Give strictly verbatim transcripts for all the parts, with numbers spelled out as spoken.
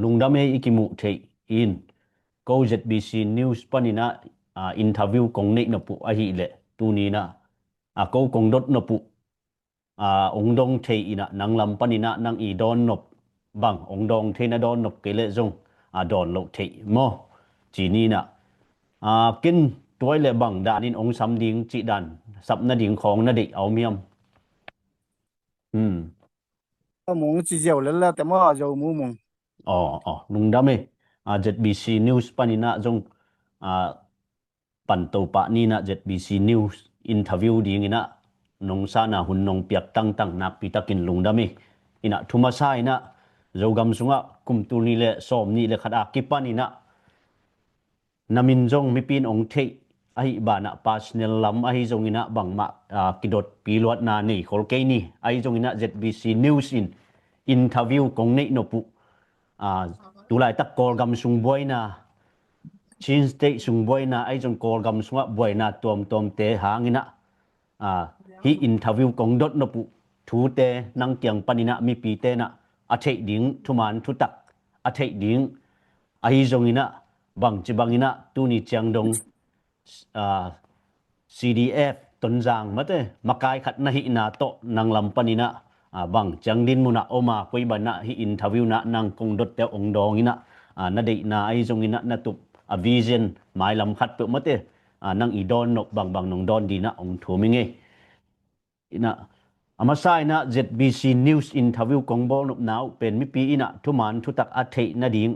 Lungdam ei, i kimuh theih in, ko Z B C News panin ah, ah, interview kong neih nop uh ahih leh tuni in ah, ah, ko kong dot nop uh, ah, ong dong thei in ah, nang lam panin ah nang i dawn nop bang ong dawng thei, na dawn nop kei leh zong, ah, dawn loh thei maw? Ci ni in ah, ah, ken tua leh bang danin ong sam ding cih dan, sap nading khawng na deih a om hiam? Hmm. Mung ci ziau lel la te maw, Zo Mu Mung. Aw, aw, lungdam ei. Ah, Z B C News panin ah zong, ah, pan to pah ni in ah, Z B C News interview ding in ah nong san a hun nong piak tangtang nakpi takin lungdam ei. In ah thu masa in ah, Zogam sungah kum tul nih leh sawm nih leh khat a kipan in ah na min zong mipi in ong theih, ahih banah personal lam ahi zongin ah bangmah, ah, kidotpi luatna nei khol kei ni. Ahi zongin ah Z B C News in interview kong neih nop uh, ah, tu laitak Kawlgam sung buaina, Chin State sung buaina, ahi zong Kawlgam sungah buaina tuamtuamte hangin ah, ah, hih interview kong dot nop uh thute nang kiang panin ah mipite in ah a theih ding thuman thutak a theih ding, ahi zongin ah bangci bangin ah tuni ciang dong, ah, C D F Tonzang mate makai khat na hihna tawh nang lam panin ah, ah, bang ciang din mun ah om a, koi ban ah hih interview in ah nang kong dotte uh ong dawng in ah, ah, na deihna ahi zongin ah na tup a vision mailam khat peuh mate, ah, nang i dawn nop bangbang nong dawn ding in ah ong thum ing ei. In ah, a masa in ah Z B C News interview kong bawl nopna uh pen mipi in ah thuman thutak a theih nading,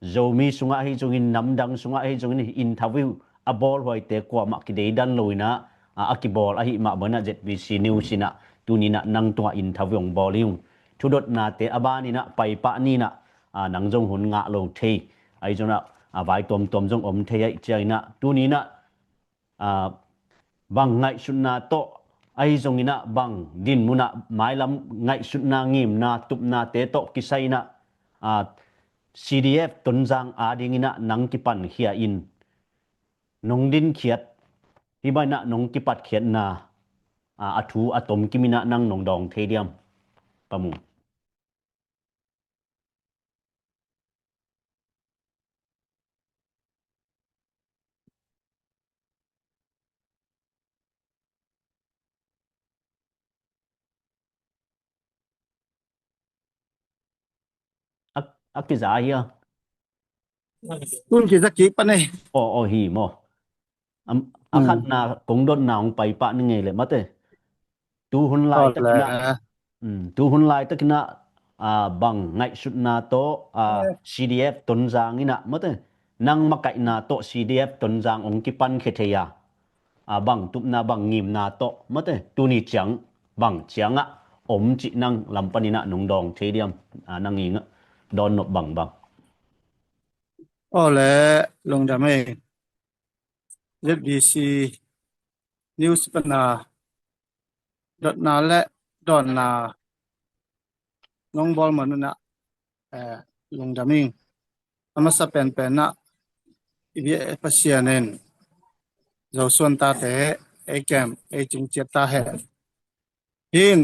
Zomi sungah ahi zongin, namdang sungah ahi zongin interview a bawlhuaite kuamah kideidan lo in ah, a, a kibawl ahih mah bangin ah Z B C News in ah tuni in ah nang tungah interview ong bawl hi ung. Thudotnate a ban in ah paipah ni in ah, ah, nang zong hun ngah lo thei. Ahi zongin ah, ah, vai tuamtuam zong om thei ahih ciangin ah tuni in ah, ah, bang ngaihsutna tawh, ahi zongin ah bang din mun ah mailam ngaihsutna, ngimna, tupnate tawh kisai in ah, ah, C D F Tonzang adingin ah nang kipankhia in, nong dinkhiat, hih bangin ah nong kipatkhiatna, ah, a thu a tomkim in ah nang nong dawng thei diam, Pa Mung? A, a kiza hia? Tun kiza kik pan ei. Aw, aw, hi maw. Am, a khatna kong dotna hong paipah ni ngei leh mate. Tu hun laitakin ah, tu hun laitakin ah, ah, bang ngaihsutna tawh, ah, C D F Tonzang in ah mate, nang makaihna tawh C D F Tonzang hong kipankhia thei a, ah, bang tupna, bang ngimna tawh mate, tuni ciang bang ciangah om cih nang lam panin ah nong dawng thei diam? Ah, nang i dawn nop bangbang. Aw le, lungdam ei. Z B C News pan a dotna le dawnna nong bawl man un ah, eh, lungdam ing. A masa penpen ah i biak Pasian in Zosuan tate ei kem ei cing ciat ta hen. Hin,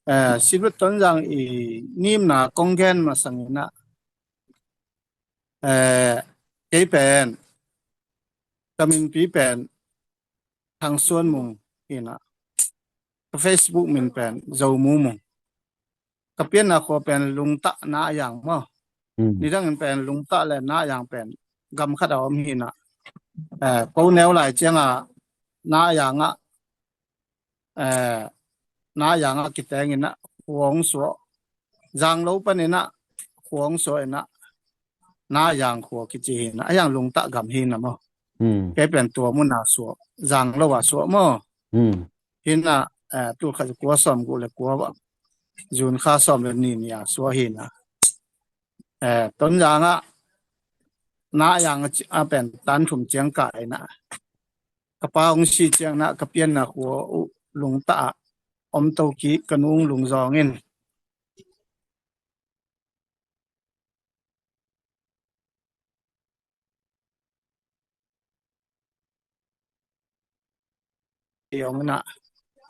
eh, C D F Tonzang i ngimna kong gen masangin ah, eh, kei pen, ka minpi pen Thang Suan Mung hi in ah, ka Facebook min pen Zo Mu Mung. Ka pianna khua pen Lungtah, Na Yang maw. Nidangin pen Lungtah le Na Yang pen gam khat a om hi in ah, eh, ko neu lai ciangah Na Yang ah, eh, Na Yang ah kiteng in ah khua hong suah. Zanglo panin ah khua hong suah in ah Na Yang khua kici hi in ah, a yang Lungtah gam hi in ah maw. Kei pen tua mun a suah, Zanglo a suah maw. Hi in ah, eh, tul khat za kua sawm guk le kua, June kha sawm le nih ni a suah hi in ah, eh, Tonzang ah Na Yang a ci, a pen tan thum ciang ka in ah, ka pa hong si ciang in ah ka pianna khua uh Lungtah ah om to kik, ka nu hong lungzawng in. Hi ong in ah,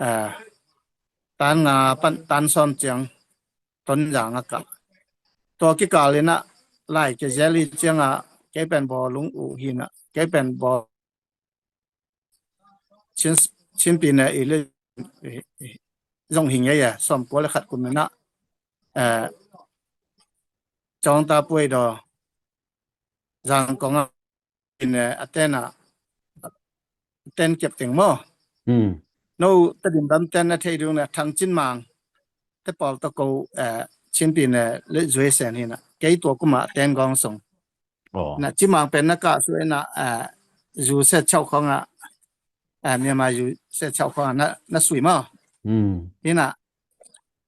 eh, tan nga pan tan sawm ciang Tonzang ah ka, Tua kikal in ah lai kia zel hi ciangah kei pen bawlung uh hi in ah kei pen bawl Chin, Chin pi ne i le zong hi ngei e, sawmkua le khat kum in ah, eh, Cawngta Puai Daw Zangkong ah in, eh, a ten ah, a ten kep teng maw. Hmm. No Tedim dam ten na thei dung na Thang Cin Mang te pawl tawh ko, eh, Chin pi ne le zui sen hi in ah kei tua kum ah ten gawng song. Oh. Na Cin Mang pen na kah sui in ah, eh, zu se chau khong ah, eh, Myanmar zu se chau khong ah na, na sui maw. Hmm. Hi in ah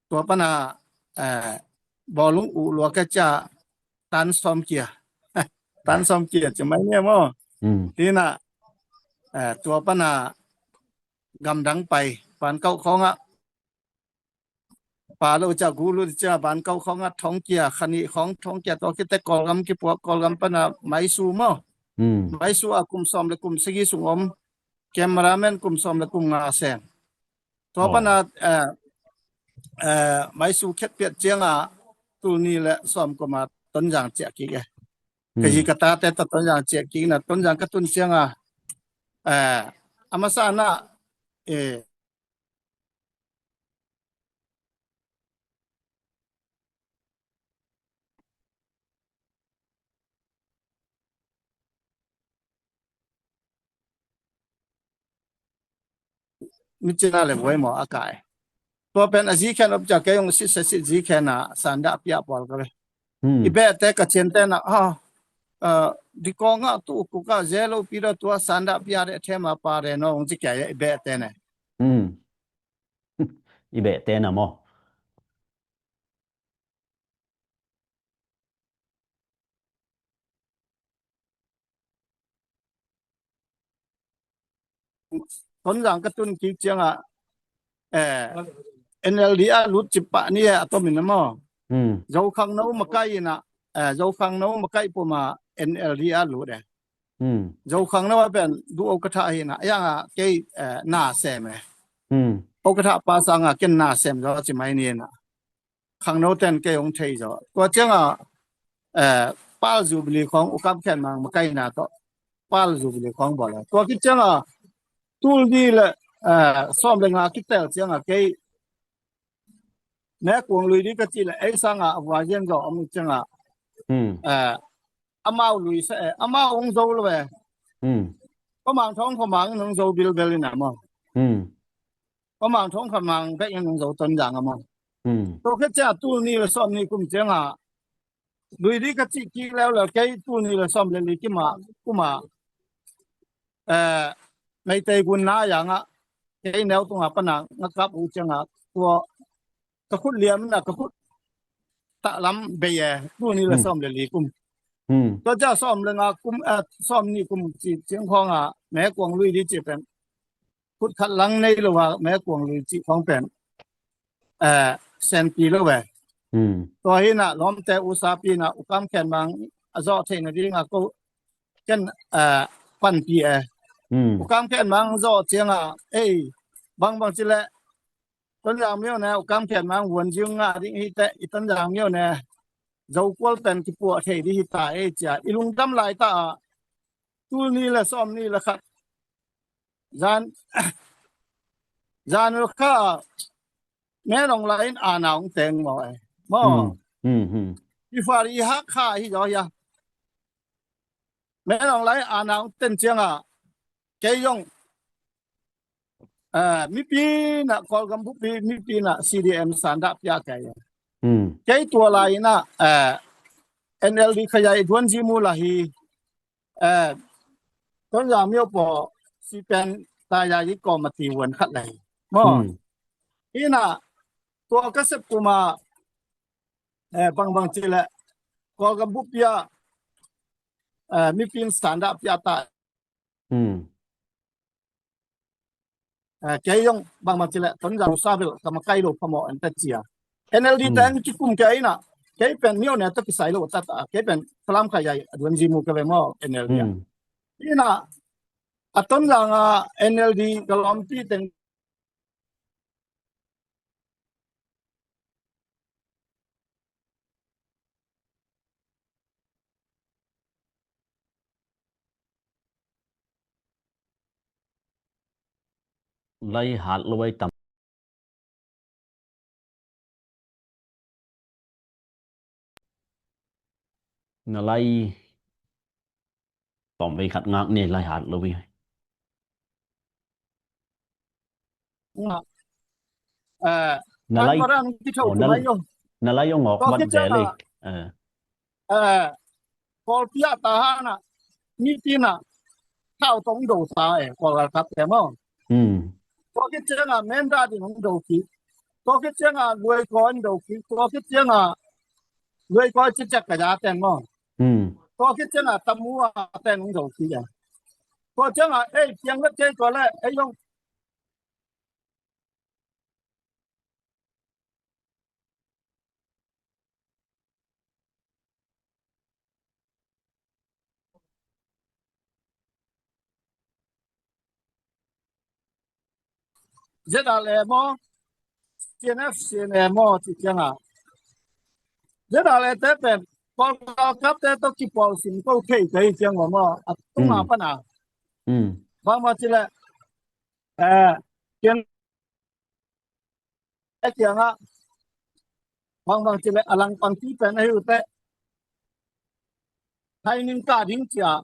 tua pan ah, eh, bawlung uh lua ka cia tan sawm kia. Tan sawm kia ci mai ne maw. Hmm. Hi in ah, eh, tua pan ah gamdang pai, Ban Kauh khong ah pa lo cia gu lut cia Ban Kauh khong ah thong kia, khanih khong thong kia, tua khit teh Kawlgam kipuak, Kawlgam pan ah Maisu maw. Hmm. Maisu ah kum sawm le kum sagih sung om, cameraman kum sawm le kum nga sem. Tua pan ah, eh, eh, Maisu khet piat ciangah tul nih le sawm kum ah Tonzang ciah kik e. Ka zi ka tate tawh Tonzang ciah kik in ah Tonzang ka tun ciangah, eh, a masa in ah, eh, mi cina le buai maw a kai. Tua pen a zikhen op cia kei hong sit se sit zikhen ah sandah pia pawl ka ve. Hmm. I behte ka ciante na, ah, ah, dikawng ah tu kuk ah zelo pi daw tua sandah pia de thema pa de no hong ci kei i behte ne. Hmm. I behte na maw. Tonzang ka tun kik ciangah, eh, N L D ah lut cip pah ni eh, a tomin a maw. Hmm. Zokhangno makaih in ah, eh, Zokhangno makaih pum ah N L D ah lut eh. Hmm. Zokhangno ah pen du okatha hi in ah, a yang ah kei, eh, na sem eh. Hmm. Okatha pa sang ah ken na sem zaw ci mai ni in ah. Khangno ten kei hong thei zaw. Tua ciangah, eh, Pal Jubilee khong U Kam Khen Mang makaihna tawh Pal Jubilee khong bawl e. Tua khit ciangah tul nih le, eh, sawm le nga kitel ciangah kei Mekuang lui di ka cih le ei sangah a vua zian zaw om ciangah, hmm, eh, amau lui sa e, amau hong zo lo e. Hmm. Khuamang thawng khuamang in hong zo bilbel in a maw. Hmm. Khuamang thawng khuamang bek in hong zo Tonzang a maw. Hmm. Tua khit ciangah tul nih le sawm nih kum ciangah lui di ka cih kik leuleu kei tul nih le sawm le li kim ah kum ah, eh, Meitei gun na yang ah kei neu tungah pan ah nga kap uh ciangah tua ka khut liam in ah ka khut tah lam bei e, tul nih le, hmm, sawm le li kum. Hmm. Tua ciah sawm le nga kum, eh, sawm nih kum cih ciang khawng ah Mekuang lui di cih pen khut khat lang nei lo a Mekuang lui cih khawng pen, eh, senpi lo e. Hmm. Tua hi in ah lawmte usapi in ah U Kam Khen Mang a zawh theihna dingah ko ken, eh, panpi e. Hmm. U Kam Khen Mang zawh ciangah ei bangbang ci leh Tonzang myo ne U Kam Khen Mang vuan zing ngah ding hi teh i Tonzang myo ne Zokual pen kipuah thei ding hi ta ei cia i lungdam lai ta ah tul nih le sawm nih le khat zan, zan kha ah Min Aung Hlaing in ana hong teng maw e. Maw. Hmm. Hmm, hmm. I fari hak kha hi zaw hia. Min Aung Hlaing ana hong ten ciangah kei zong, eh, mipi in ah Kawlgam buppi mipi in ah C D M sandah pia kei. Hmm. Kei tua lai in ah, eh, N L D khayaih duan zi mu la hi, eh, Tonzang myo paw sipen taya i kawm a ti vuan khat la hi. Maw. Hmm. Hi in ah tua ka sep kum ah, eh, bangbang ci leh Kawlgam buppi ah, eh, mipi in sandah pia ta. Hmm. Eh, kei zong bangbang ci leh Tonzang usa bel ka makaih lo phamawh an ta cia. N L D, hmm, teng kikum kei in ah kei pen myo ne tawh kisai lo ta ta kei pen Falam khayaih a duan zi mu ka ve maw N L D ah. Hmm. Hi in ah a Tonzang ah N L D ka lawmpi teng Lai hat lo ai tam. Na lai tawm vei khat ngak ni lai hat lo vei. Nga. Eh, na lai, oh, na, na lai ong awk mat ve le. Eh. Eh, Kawlpi ah Tahan ah, nitin ah, thau tawh ong do ta e, Kawl galkapte maw. Hmm. Tua khit ciangah Mindat in ong do kik. Tua khit ciangah Luaikaw in do kik. Tua khit ciangah Luaikaw cicek ka ja teng maw. Hmm. Tua khit ciangah Tamu ah teng ong do kik e. Tua ciangah ei piang vet kei tua le ei ong ZRA maw, CNF, CNA maw, ci ciangah ZRA te pen Kawl galkapte tawh kipawl sim ko thei kei ciang maw, a tunga pan a. Bangmah cileh, eh, kiang a kiangah bangbang cileh a langpangpi pen ahi uh teh, thaining kah ding cia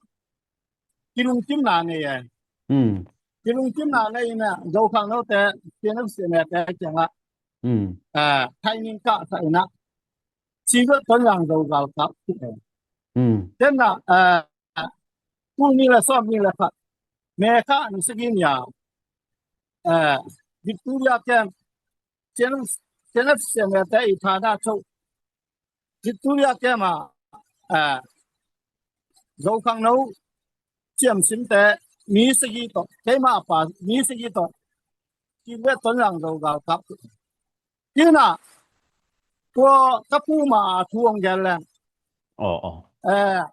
kilungkimna nei e. Kilungkimna nei inah Zokhang note, CNF, CNA te kiangah, eh, thaining kah sa inah Civil Tonzang Zo galkap ci e. Tenah, eh, tul nih le sawm nih le khat, May kha ni sagih ni a, eh, Victoria Camp, CNF, CNF, CNA te i thana cho Victoria Camp ah, eh, Zokhang no ciamsimte mi sagih tawh, keimah a pa mi sagih tawh, Civil Tonzang Zo galkap. Hinah, tua ka puma a thu ong gen leng. Aw, aw. Eh,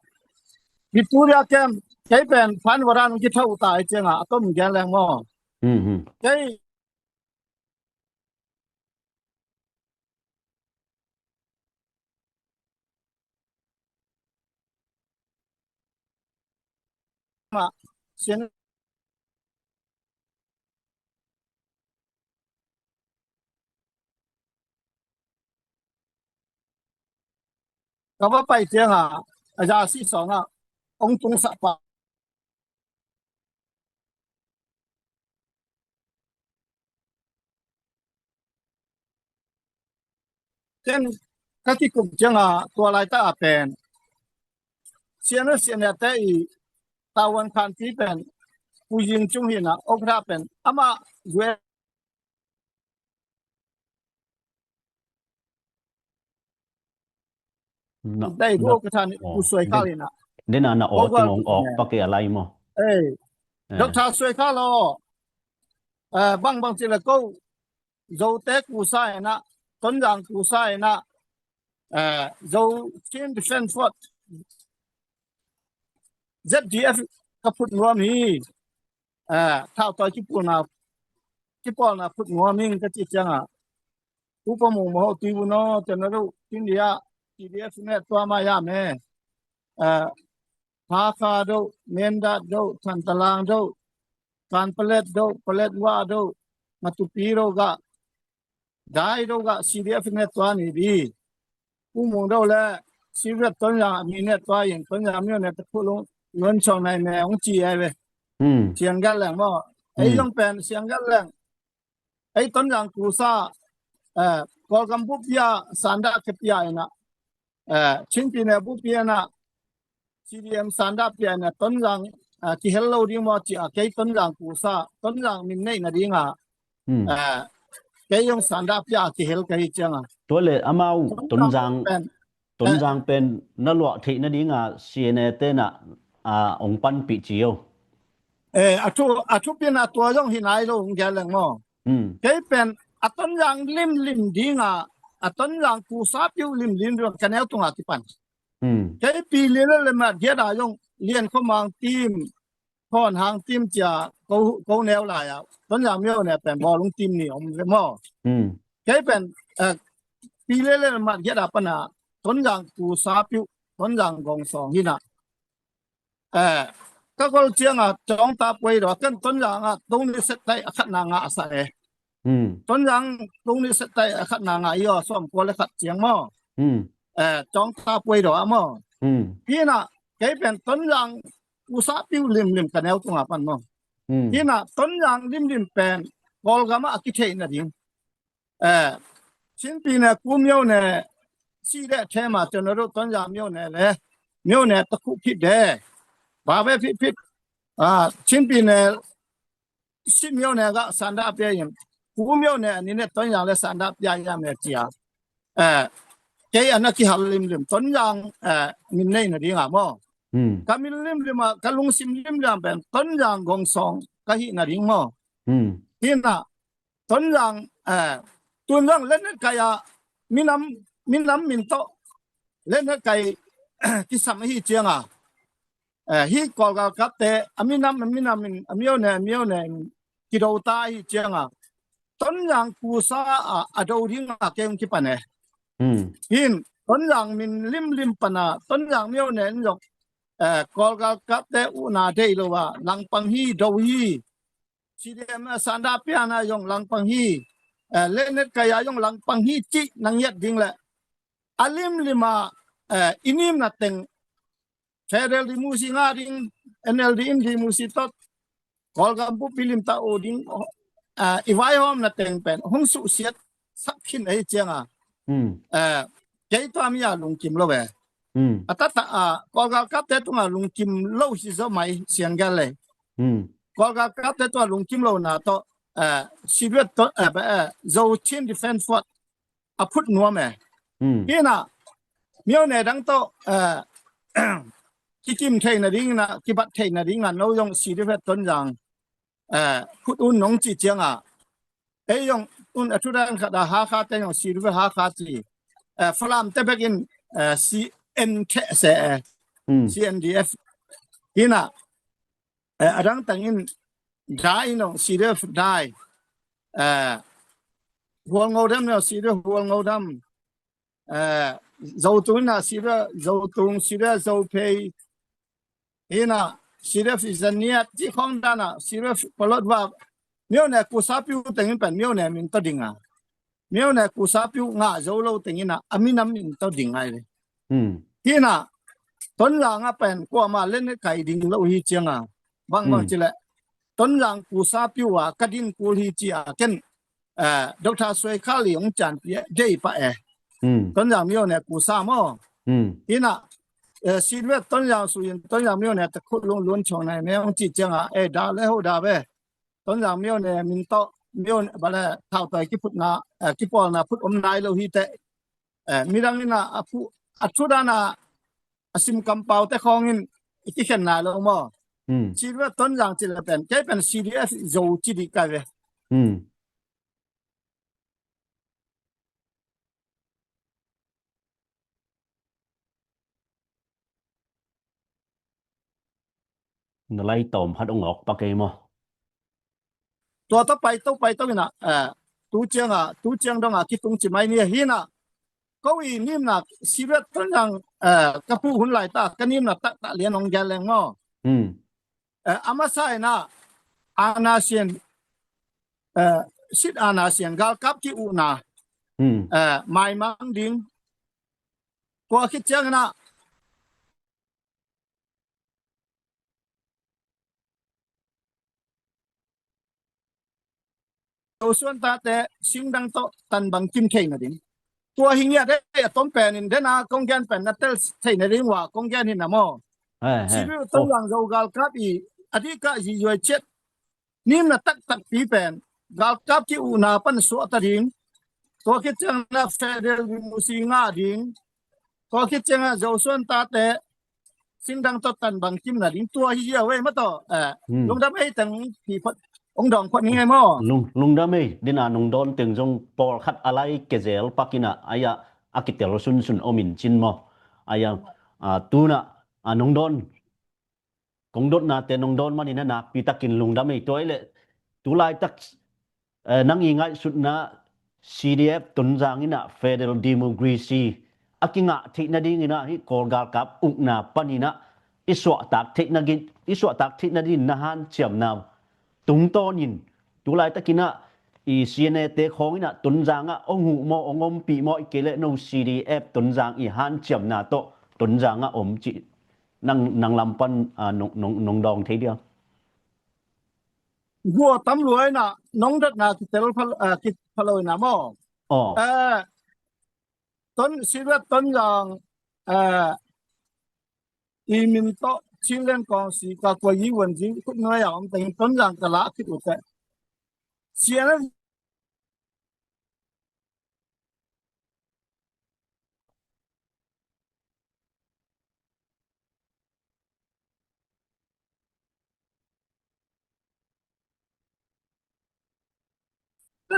Victoria Camp, kei pen phan waran kitho ta i ciangah a tom gen leng maw. Kei mah sin ka va pai ciangah a za sih sawngah ong tungsah pa. Ken ka kikup ciangah tua laitak a pen CNF, CNA te i tavuan khanpi pen Pu Ying Cung hinah okra pen amah U S dai thu ka than Pu Suai Khal inah. Dena na aw ting ong awk pak e a lai maw. Eh, Doctor Suai Khal aw. Eh, bangbang cileh ko Zote kusa inah, Tonzang kusa inah, eh, Zo Chin Defense Force, ZDF ka phut nuam hi. Eh, thau tawi kipawlna, kipawlna phut nuam hi ka cih ciangah Upa Mung maw, tui bu naw, tena ruh, India, PDF ne tua ma ya me. Eh, Hakha deuh, Mindat deuh, Thantalang deuh, Kanpalet deuh, Paletwa deuh, Matupi deuh gah, Dai deuh gah CDF ne tua ni di. Pu Mung deuh le Sivet Tonzang a mi ne tua in Tonzang mi ne te phu lung lon chong nai me ong ci ai ve. Siang gat leng maw. Ei zong pen siang gat leng. Ei Tonzang kusa, eh, Kawlgam bupia sanda kepia ina, eh, Chinpi ne bupia ina, CDM sanda pia ina Tonzang, eh, kihel lo ding maw ci a kei Tonzang kusa, Tonzang min neih nadinga, eh, kei zong sanda pia kihel ka hi cianga. Tua le amau Tonzang, Tonzang pen na luah theih nadinga CNA tena, ah, ong panpih ci o. Eh, a thu, a thupina tua zong hi nai lo ong gen leng maw. Kei pen a Tonzang limlim dinga, a Tonzang kusa piu limlim ding ka neu tunga kipan. Kei pi li le le mat giat a zong Lian Khua Mang team, Thawn Hang team cia ko, ko neu lai a Tonzang myo ne pen bawlung team ni om le maw. Kei pen, eh, pi li le le mat giat a pana Tonzang kusa piu, Tonzang gong sawng hina. Eh, ka gol cianga Cawngta Puai Daw, ken Tonzang ah Tony Setai a khatna ngah a sa e. Hmm. Tonzang Tony Setai a khatna ngah i aw, sawmkua le khat ciang maw. Hmm. Eh, Cawngta Puai Daw ah maw. Hmm. Hina, kei pen Tonzang Kusa Piu limlim ka neu tunga pan maw. Hmm. Hina, Tonzang limlim pen Kawlgam ah a kitheihna ding. Eh, Chinpi ne, Ku Myo ne, si de thema, cionaru Tonzang Myo ne le, Myo ne takhu phit de. Ba ve phit phit. Ah, Chinpi ne, si Myo ne ga sanda pia yin. Ku Myo ne, ni ne Tonzang le sanda pia ya me cia. Eh, kei ana kihal limlim. Tonzang, eh, min nei na ding a maw. Hmm. Ka min limlim a, ka lungsim limlim pen Tonzang gong sawng ka hih na ding maw. Hmm. Hina, Tonzang, eh, Tonzang Lennet Kai a minam, minam min tawh Lennet Kai kisam ahi cianga. Eh, hi Kawlgal kapte, a minam, a minam in, a myo ne, a myo ne in, kido ta ahi cianga. Tonzang Kusa a, a do ding a keng kipan e. Hmm. Hin, Tonzang min limlim pana, Tonzang myo ne in zong, eh, Kawlgal kapte uh na dei lo a, langpang hi, do hi. C D M a sanda piana zong langpang hi, eh, Lennet Kai a zong langpang hi cih na ngiat ding le. A limlim a, eh, i nimna teng Federal Democracy ngah ding, N L D in Democracy tot, Kawlgam bup pilim ta uh ding, eh, i vaihawmna teng pen hong suhsiat sak khin ahi cianga. Hmm. Eh, kei tua mi a lungkim lo ve. Hmm. A tata a, Kawlgal kapte tunga lungkim lo hi zo mai siang gel le. Hmm. Kawlgal kapte tunga lungkim lo na to, eh, Siduet to, eh, ba, eh, Zo Chin Defense Force a phut nuam e. Hmm. Hina, myo ne dang to, eh, kikim theina ding na, kibat theina ding na, no zong Siduet Tonzang, eh, phut un nong ci cianga. Ei zong un a thudan khat a Hakha te zong Siduet Hakha ci. Eh, Falam te bekin, eh, C N te se, eh, hmm, C N D F. Hina, eh, a dang tangin dai nong Siduet dai. Eh, Hual Ngo Dam nong Siduet Hual Ngo Dam. Eh, Zo Tung na Siduet Zo Tung, Siduet Zo Phei. Hina, Siduet Zaniat, ci khong dana, Siduet Palot va. Myo ne Kusa Piu tengin pen, myo ne min to dinga. Myo ne Kusa Piu ngah zo lo tengina, a minam min to ding ai le. Hmm. Hina, Tonzang a pen, kuama Lennet Kai ding lo hi cianga. Bang bang, hmm, ci le. Tonzang Kusa Piu a, ka din kul hi ci a, ken, eh, Doctor Suai Kha Li ong can pi e, dei pa e. Hmm. Tonzang myo ne Kusa maw. Hmm. Hina, eh, Siduet Tonzang su yin, Tonzang myo ne takhu lung lun chong nai me ong ci cianga, eh, da le ho da ve. Tonzang myo ne min to, myo ne, ba le, thau toi kiphutna, eh, kipawlna phut om nai lo hi te. Eh, midang ina a phu, a thudana, a sim kampau te khongin i kikhen nai lo maw. Hmm. Siduet Tonzang ci le pen, kei pen C D F Zo ci di kai ve. Hmm. Na lai tawm khat ong awk pak ei maw? Tua tawh paito, paito ina, eh, tu cianga, tu ciang donga kitung ci mai ni hina. Ko i nimna, Siduet Tonzang, eh, ka phu hun lai ta, ka nimna taktak lian ong gel leng maw. Hmm. Eh, a masa ina, ana sian, eh, sit ana sian, galkap ki una. Hmm. Eh, maimang ding. Tua khit ciang ina, Zo suan tate singdang tawh tan bang kim thei nading. Tua hi ngiat e, a tom penin dena kong gen pen na tel thei nading ua kong gen hi na maw. He, he. Siduet Tonzang Zo galkap i a dikah zizuai ciat. Nimna taktak pi pen galkap ki una pan suah ta ding. Tua khit ciang na federal musi ngah ding. Tua khit ciang a Zo suan tate singdang tawh tan bang kim nading tua hi hiau ei maw taw. Eh, hmm, lungdam ei teng pi phot ong dawng phot ni ei maw. Lung, lungdam ei, dena nong dawn teng zong pawlkhat a lai kezel pakin a, ai a, a kitel sunsun om in cin maw. Ai a, a, tuna, a, nong dawn, kong dotnate nong dawn manin a nakpi takin lungdam ei. Tua ei leh, tu laitak, eh, nang i ngaihsutna C D F Tonzang in a federal democracy a kingah theih nadingin a hih Kawl galkap ukna panin a i suahtak theih nading, i suahtak theih nadingin na hanciamna tungtawnin, tu laitakin ah i C N A te khawng in ah Tonzang ah hong huh maw, hong ompih maw, ahih kei leh no C D F Tonzang i hanciamna tawh Tonzang ah om cih nang, nang lam pan, ah, nong, nong, nong dawng thei diam? Gua tam lua in ah nong datna kitel pha, ah, kipha lo in ah maw? Aw. Eh, Ton, C D F Tonzang, eh, i min tawh Chinland Council ka kua yi wan zing khut nuai a om teng Tonzang ka lah khit uh teh. C N F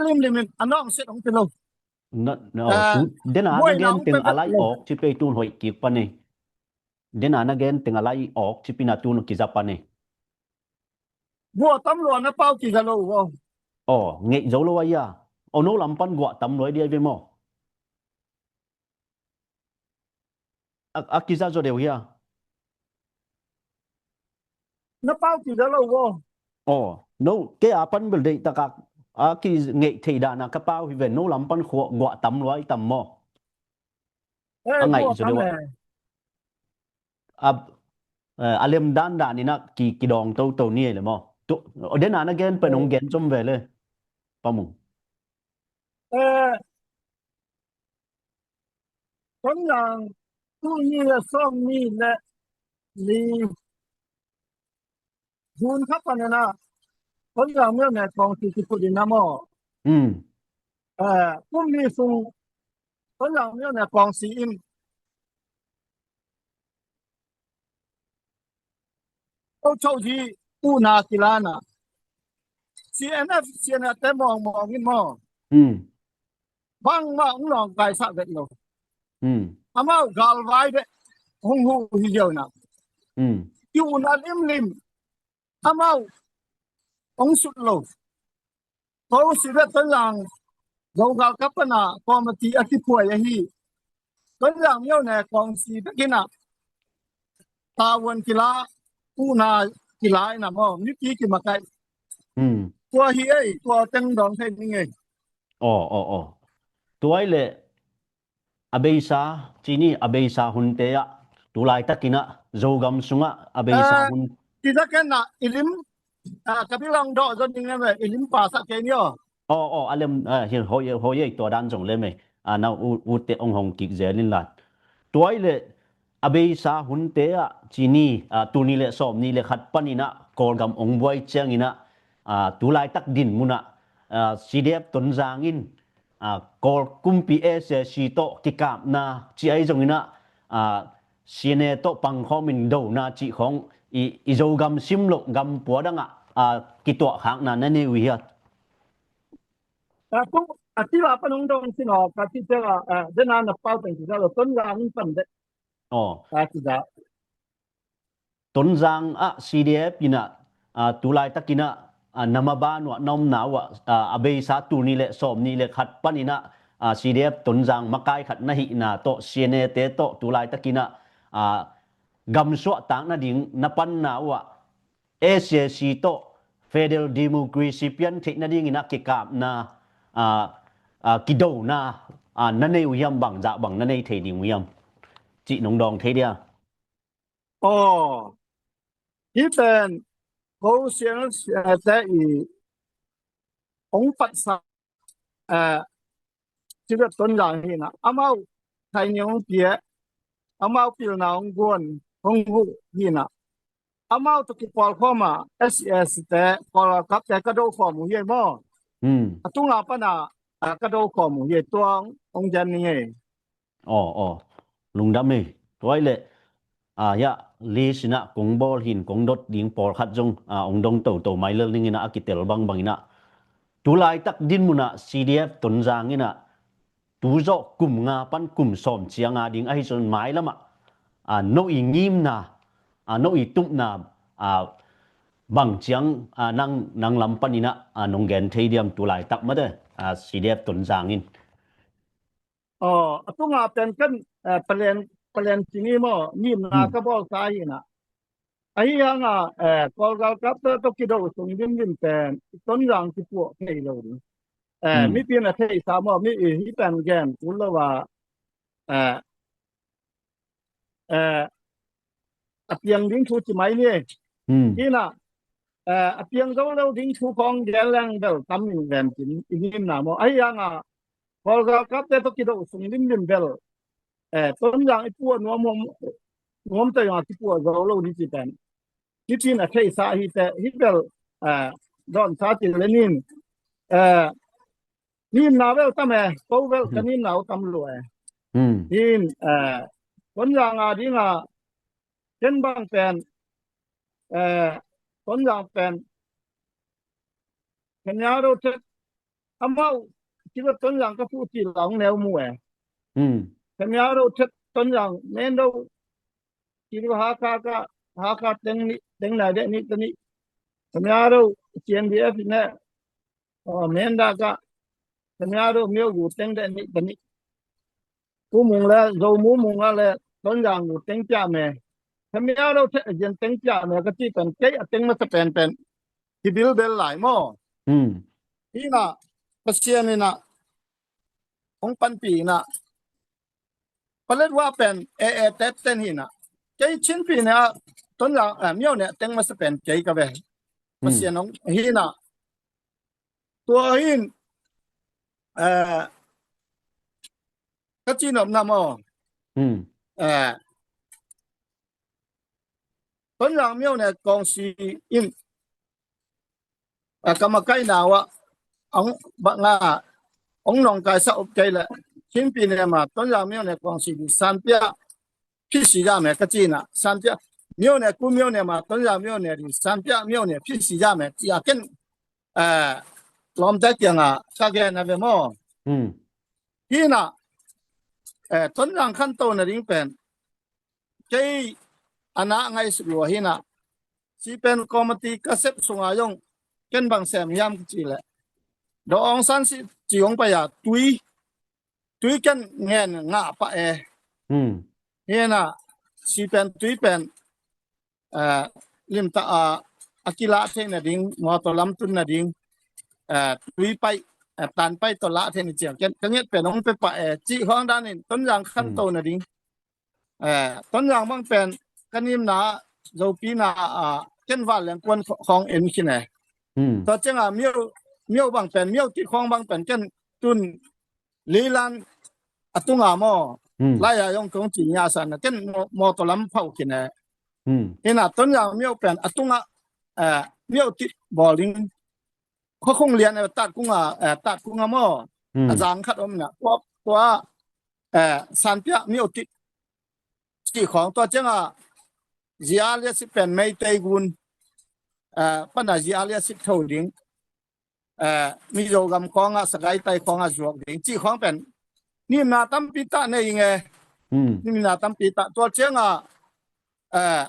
Limlim in a nawng set hong pia lo. Na, na, ah, tu, den a na gen teng a lai awk ci pei tun hoih kik pan e. Den a na gen teng a lai awk ci pina tun kiza pan e. Gua tam lua na pau kiza lo uh aw. Aw, ngeih zo lo a ia. Aw, no lam pan gua tam lua dia ve maw? A, a kiza zo deuh hia? Na pau kiza lo uh aw. Aw, no, kei a pan bel deih takak a kingeih thei dana ka pau hi ve, no lam pan khua gua tam lua i tam maw? Eh, a ngaih zo deuh a. A, eh, a lem dandan in ah ki, kidawng toto ni ei le maw? Tu, den a na gen pen hong gen zom ve le. Pamung. Eh, Tonzang, tu ni le sawm ni le li June kha panin ah Tonzang Myo Ne Kawng ci kiphut in ah maw? Mm. Eh, kum ni sung Tonzang Myo Ne Kawng ci in Ko chau ji u na kilana. C N F, C N F te mawng mawng in maw? Mm. Bangmah hong nawngkaisak vet lo. Mm. Amau galvai beh hong huh hi ziau na. Mm. Kiuhna limlim amau hong sut lo. Ko si beh Tonzang Zogal Cup pana committee a kiphuai ahi. Tonzang Myo Ne Kawng ci bek in ah tavuan kila, uhna kila in ah maw, mipi kimakaih. Mm. Tua hi ei, tua teng dawng thei ning ei. Aw, aw, aw. Tua i leh a beisa, ci ni, a beisa hunte ah, tu laitakin ah Zogam sungah a beisa hun. Ti zaken ah i lim, ah, ka bilang dawh zon ning em, i lim pasak kei ni aw. Aw, aw, a lem, ah, hi, hoi, hoi ei tua dan zong lem ei. Ah, na u, ute ong hong kik zel in lan. Tua i leh a beisa hunte ah ci ni, ah, tul nih le sawm nih le khat panin ah Kawlgam ong buai ciangin ah, ah, tu laitak din munah, ah, C D F Tonzang in, ah, Kawl kumpi S A C tawh kikapna ci ahi zongin ah, ah, C N A tawh pangkhawmin dona cih khawng i, i Zogam sim loh gam pua dangah, ah, kituahkhakna na nei uh hiat. A tung a tila pan hong dong sin aw, ka ti tela, ah, dena na pau teng ti tela Tonzang in pan de. Aw. Ka ti da. Tonzang ah C D F in ah, ah, tu laitakin ah, ah, na maban uh ah, na omna uh ah, ah, a beisa tul nih le sawm nih le khat panin ah, ah, C D F Tonzang makai khat na hihna tawh C N A te tawh tu laitakin ah, ah, gam suahtak nading na panna uh ah, S A C tawh Federal Democracy pian theih nadingin ah kikapna, ah, ah, kidona, ah, na nei uh hiam, bangzah bang na nei thei ding uh hiam? Cih nong dawng thei dia. Aw, hih pen ko siangsiangte i hong patsa, eh, Tibet Tonzang hi na, amau thaini hong pia, amau pilna hong guan, hong huh hi na, amau tawh kipawlkhawm a, S C S te, Kawlgam Cup te ka do khawm uh hi maw? Hmm. A tunga pana, a, ka do khawm uh hi, tua hong gen ni ngei. Aw, aw. Lungdam hi. Tua i leh, ah, hiah, list in ah kong bawl hin, kong dot ding pawlkhat zong, ah, hong dong toto mai lel ning in ah, a kitel bangbang in ah. Tu laitak din munah C D F Tonzang in ah, tu zawh kum nga pan kum sawm ciang a ding ahi zong mailam ah, ah, no i ngimna, ah, no i tupna, ah, bang ciang, ah, nang, nang lam panin ah, ah, nong gen thei diam tu laitak mate, ah, C D F Tonzang in. Aw, a tunga pen kan, eh, palen, palen ci ni maw, ngimna ka bawl sa hi na. Ahi hanga, eh, Kawlgal kapte tawh kido sung dimdim pen Tonzang kipuah thei lo ding. Eh, mipi in a theihsa maw, mi i hi pen gen kul lo a, eh, eh, a piang ding thu ci mai ni. Hi na, eh, a piang zo lo ding thu khawng gen leng bel tam in gen cin i ngimna maw. Ahi hanga Kawlgal kapte tawh kido sung dimdim bel, eh, Tonzang i puah nuam, nuam tawh hanga kipuah zo lo ni ci pen. Hi cin a theihsa hi te, hi bel, eh, dawnsa cin le nin, eh, nimna bel tam e, ko bel ka nimna uh tam lua e. Hin, eh, Tonzang a dinga, ken bang pen, eh, Tonzang pen, Khenya ro thet, amau, kilo Tonzang ka pu ti lang neu mu e. Khenya ro thet Tonzang men ro, kilo Hakha ka, Hakha teng ni, teng nai de ni ta ni. Khenya ro, C N D F ne, oh, men da ka, Khenya ro myo gu teng de ni ta ni. Pu Mung le, Zo Mu Mung a le, Tonzang gu teng pia me. Khenya ro thet a gen teng pia me, ka ti pen, kei a teng masa pen pen. Hi bilbel lai maw. Hi na, Pasian in a, hong panpi in a, palet wa pen, e, e, tet ten hi na. Kei Chinpi ne a, Tonzang, eh, myo ne, teng masa pen, kei ka ve. Pasian hong, hi na. Tua hin, eh, ka ci nop na maw. Eh, Tonzang myo ne kawngsi in, a, ka makaihna uh ah, hong bang a, hong nong kaisa up kei le, Chinpi ne ma, Tonzang myo ne kawngsi di, sanpia, phisi ja me ka ci na, sanpia, myo ne ku myo ne ma, Tonzang myo ne di, sanpia, myo ne, phisi ja me, ci a ken, eh, lawmte kianga, ka gen a ve maw. Hi na, eh, Tonzang khanto na ding pen, kei a na ngaihsut lua hi na, si pen committee ka sep sunga zong, ken bang sem hiam ka ci le. Daw Aung San si ci hong pai a tui, tui ken ngen ngah pah e. Hi na, si pen tui pen, eh, limtak a, a kilah theih na ding, mawtaw lam tun na ding, eh, tui pai, eh, tan pai tawh lah theih na ciang ken, ka nget pen hong pe pah e, cih khawng danin, Tonzang khanto na ding. Eh, Tonzang bang pen ka nimna, Zopi na, ah, ken val leng kuan kho-, khawng en khin e. Tua cianga myo, myo bang pen, myo ti khawng bang pen ken tun lilan a tunga maw. Lai a yong kong ci nia san na ken maw, mawtaw lam phau khin e. Hi na Tonzang myo pen a tunga, eh, myo ti bawl ding. Khuakhung lian e, tat kunga, eh, tat kunga maw. A zang khat om na. Tua, tua, eh, sanpia myo ti. Cih khawng tua cianga, zia liasit pen Meitei gun, eh, pana zia liasit tho ding, eh, Mizo gam khawngah, Sagaing tai khawngah zuak ding, cih khawng pen, nimna tampi tah nei ing e. Nimna tampi tah, tua cianga, eh,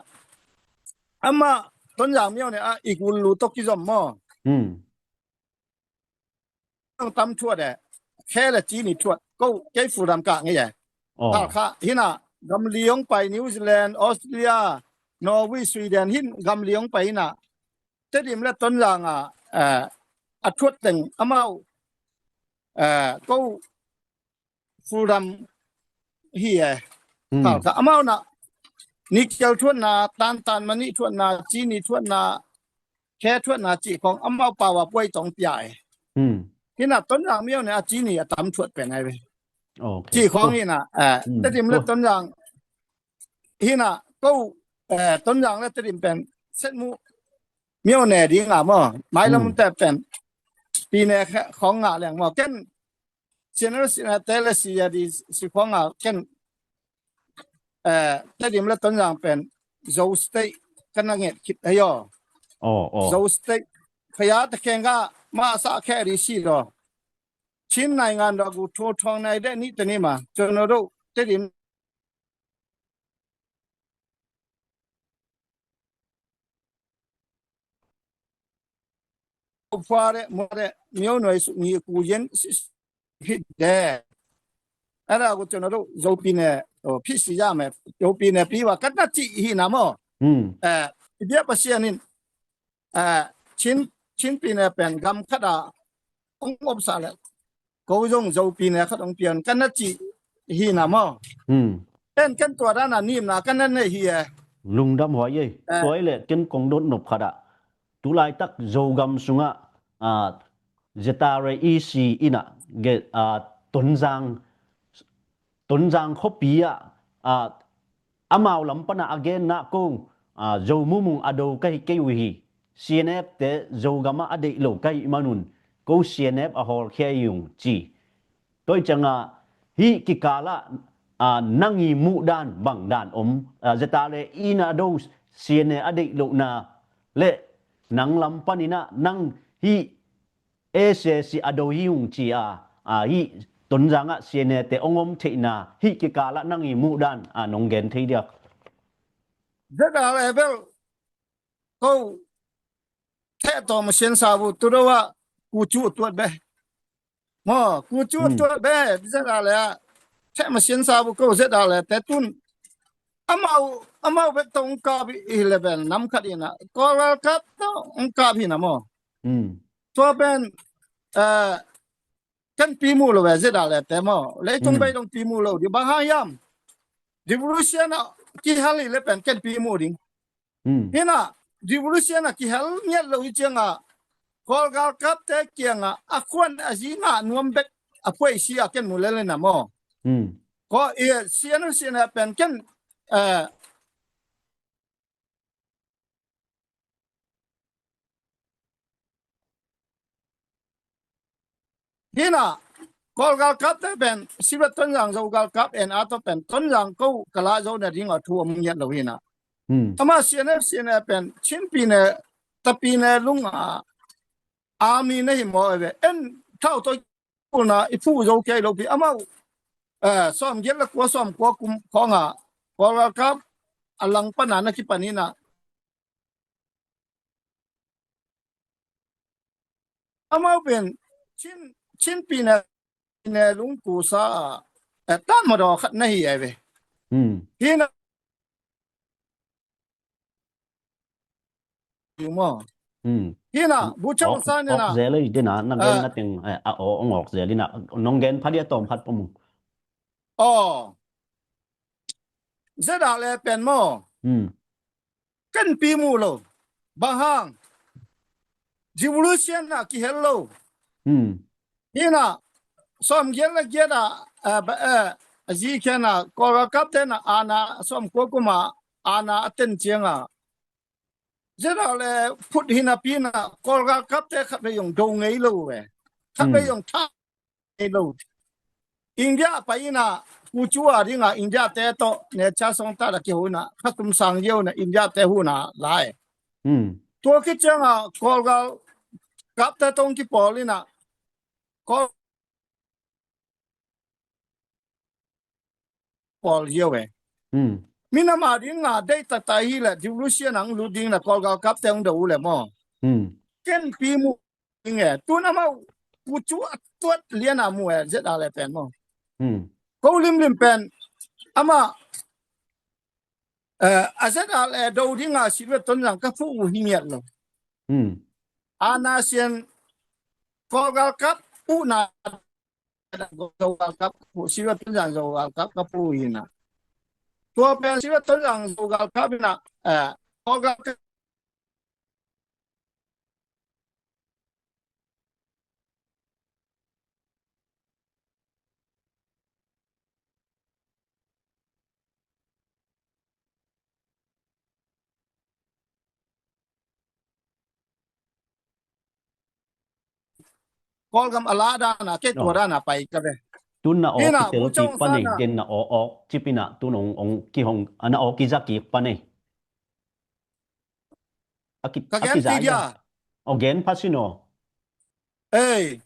amah Tonzang myo ne a i gul lu tawh kizom maw. Ang tam thuat e, khe le ci ni thuat, ko, kei Fulram ka ngei e. Tal kha, hi na, gam li hong pai, New Zealand, Australia, Norway, Sweden, hin gam li hong pai hi na, Tedim le Tonzang a, eh, a thuat teng amau, eh, ko, Fulram hi e. Tal kha, amau na, nickel thuatna, tantan mani thuatna, ci ni thuatna, khe thuatna cih khawng amau pau a puai tong pia e. Hi na Tonzang myo ne a ci ni a tam thuat pen ai ve. Cih khawng hi na, eh, Tedim le Tonzang. Hi na ko, eh, Tonzang le Tedim pen set mu myo ne ding a maw. Mailam te pen pi ne khe-, khawng ngah leng maw. Ken Sian a si na te le si a di si khawng a ken, eh, Tedim le Tonzang pen Zo State ka na nget khit hei aw. Zo State. Khaya ta khenga ma sa khe ri si lo. Chin naingan dog u tho thong nai de ni te ni ma. Chono do Tedim ဖျားတဲ့ မွှားတဲ့ မျိုးနွယ်စုညီအကူအရင်း ဖြစ်တယ်။ အဲ့ဒါကို ကျွန်တော်တို့ ယုံပြည်နယ် ဟို ဖြစ်စေရမယ်။ ယုံပြည်နယ်ပြီးမှ ကတတ်ကြည့် ဟိနမော်။ အဲ i biak Pasian in, eh, Chin, Chin pi ne pen gam khat ah hong omsah le ko zong Zopi ne khat hong pian ka na cih hi na maw. Hmm. Ken, ken tua dan a nipna ka na nei hi e. Lungdam huai ei. Eh. Tua i le ken kong dot nop khat ah, tulaitak Zogam sungah, ah, Z R A E C in ah, ge-, ah, Tonzang, Tonzang khuapi ah, ah, amau lam pan a a genna ko, ah, Zo mumung a do ka hi kei uh hi. C N F te Zogam ah a deih lo ka hih manun ko C N F a hawlkhia hi ung ci. Tua hi ciangah hih kikal ah, ah, nang i muhdan bangdan om, ah, Z R A E in a do C N A a deih lohna le nang lam panin ah nang hih S A C a do hi ung ci a, ah, hih Tonzang ah C N A te hong om theihna hih kikal ah nang i muhdan, ah, nong gen thei diak. Z R A bel ko theh tawh masian sa bu tu do ah ku cu tuat be. Maw, ku cu tuat be, Z R A le ah. Theh masian sa bu ko Z R A le te tun. Amau, amau bek tawh hong kap hi le pen nam khat in ah. Kawl galkap tawh hong kap hi na maw. Hmm. Tua pen, eh, ken pi mu lo ve Z R A le te maw. Leitung bei dong pi mu lo ding bang hang hiam. Revolution ah kihel hi le pen ken pi mu ding. Hmm. Hi na, revolution ah kihel ngiat lo hi ciangah Kawl galkapte kiangah a khuan a zi ngah nuam bek a phuaisi a ken mu lel hi na maw. Hmm. Ko i sian sian a pen ken, eh, hi na, Kawl galkapte pen, Sivat Tonzang Zo galkap en a tawh pen, Tonzang ko ka lah zo nading a thu om ngiat lo hi na. Hmm. Amah C N F, C N A pen, Chin pi ne, Tapi ne lung a, army na hi maw e ve. En thau tawh i phu zo kei lo pi. Amau, eh, sawm giat le kua sawm kua kum khawng a, Kawl galkap a lang pan a na kipan hi na. Amau pen Chin, Chin pi ne, ne lung kusa, eh, tan madaw khat na hi ai ve. Hmm. Hi na. Hi maw. Hmm. Hi na, bu chau sa ni na. Awk zel ei, di na, na gen na ting, eh, a aw, ong awk zel hi na, nong gen pha dia tawm khat pom. Aw. Z R A le pen maw. Hmm. Ken pi mu lo. Bang hang. Revolution ah kihel lo. Hmm. Hi na, sawm giat le giat ah, eh, ba, eh, a zi khian ah, Kawl galkapte na, ana, sawm kua kum a, ana a ten ciangah. Z R A le phut hi napi na, Kawl galkapte khat vei zong do ngei lo ve. Khat vei zong tha ngei lo. India pai in ah, ku cu a ding ah, India te tawh, ne cha song ta da kiho in ah, kha kum sang ziau in ah, India te hu in ah, lai. Hmm. Tua khit ciangah, Kawl galkapte tawh kipawl in ah, Kawl pawl ziau e. Hmm. Minam a ding a deih taktak hi le, revolution ang lut ding na Kawl galkapte ang do uh le maw. Hmm. Ken pi mu ding e. Tun amau ku cu a tuat lian a mu e, Z R A le pen maw. Hmm. Ko limlim pen, amah, eh, a Z R A le do ding a Sivat Tonzang ka phu uh hi ngiat lo. Hmm. Ana sian Kawl galkap uh na Zo galkap, Sivat Tonzang Zo galkap ka phu hi na. Tua pen Sivat Tonzang Zo galkap hi na, eh, Kawl galkap Kawlgam a la dan a, kei tua dan a pai ka ve. Tun na aw kitel kik pan ei, gen na aw awk cipin ah tun ong, ong kihong, a na aw kiza kik pan ei. A ki, ka a gen kiza ti dia. Aw gen pha sin aw. Ei,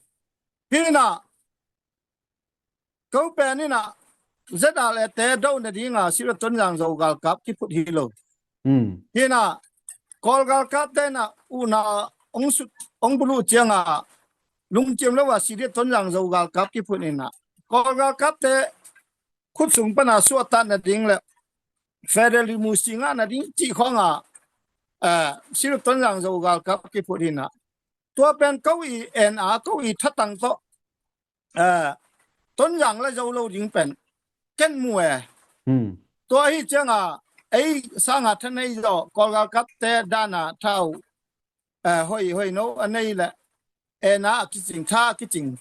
hi na, ko pen in ah, Z R A te do nading a, Sivat Tonzang Zo galkap kiphut hi lo. Hmm. Hi na, Kawl galkap te na, u na, ong sut, ong bulu ciang a, lungkim lo a, Sivat Tonzang Zo galkap kiphut in ah, Kawl galkap te, khut sung pan a suahtak nading le, federal limousine ngah nading cih khawng a, eh, Sirut Tonzang Zo galkap kiphut hi na. Tua pen ko i en a, ko i thatang tawh, eh, Tonzang la zo lo ding pen ken mu e. Hmm. Tua ahi cianga ei sanga thanei zaw Kawl galkapte dana thau, eh, hoi, hoi no a nei le ena a kicing, tha a kicing.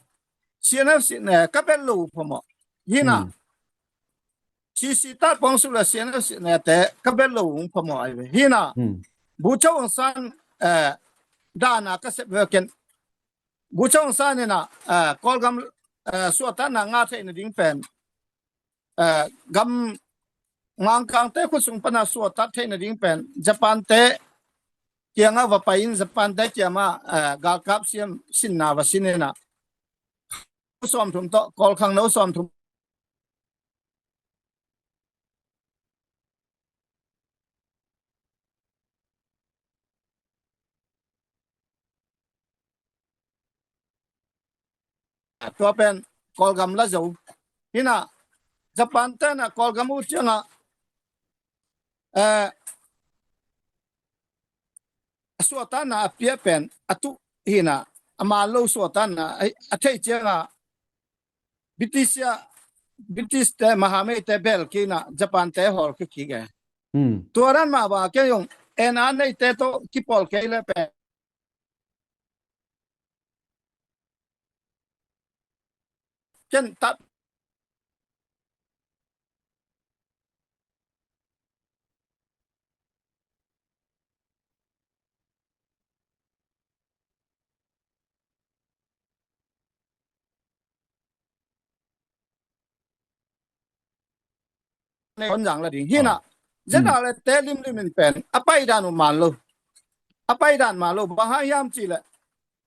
C N F C N A ka bel lo phamawh. Hina. Hmm. C C tat pong suk le C N F C N A te ka bel lo ung phamawh ai ve. Hina. Hmm. Bogyoke Aung San, eh, dana ka sep ve ken. Bogyoke Aung San ina, eh, Kawlgam, eh, suahtakna ngah theihna ding pen, eh, gam ngangkangte khut sung pana suahtak theihna ding pen Japan te kianga va pai in, Japan te kiama, eh, galkap siam sinna va sin ina. Sawmthum tawh, Kawl khangno sawmthum. Tua pen Kawlgam la zo. Hina, Japan tena Kawlgam uh cianga, eh, a suahtakna a pia pen a tuh hina, a man lo suahtakna a, a theih cianga British a, British te, Mahamei te bel kina, Japan te hawl kik e. Hmm. Tua dan mah ba ken zong ena neite tawh kipawl kei le pen ken tat Tonzang la ding. Hina, ah, zena le te limlim in pen a paidan uh man lo. A paidan man lo. Bang hang hiam cih le,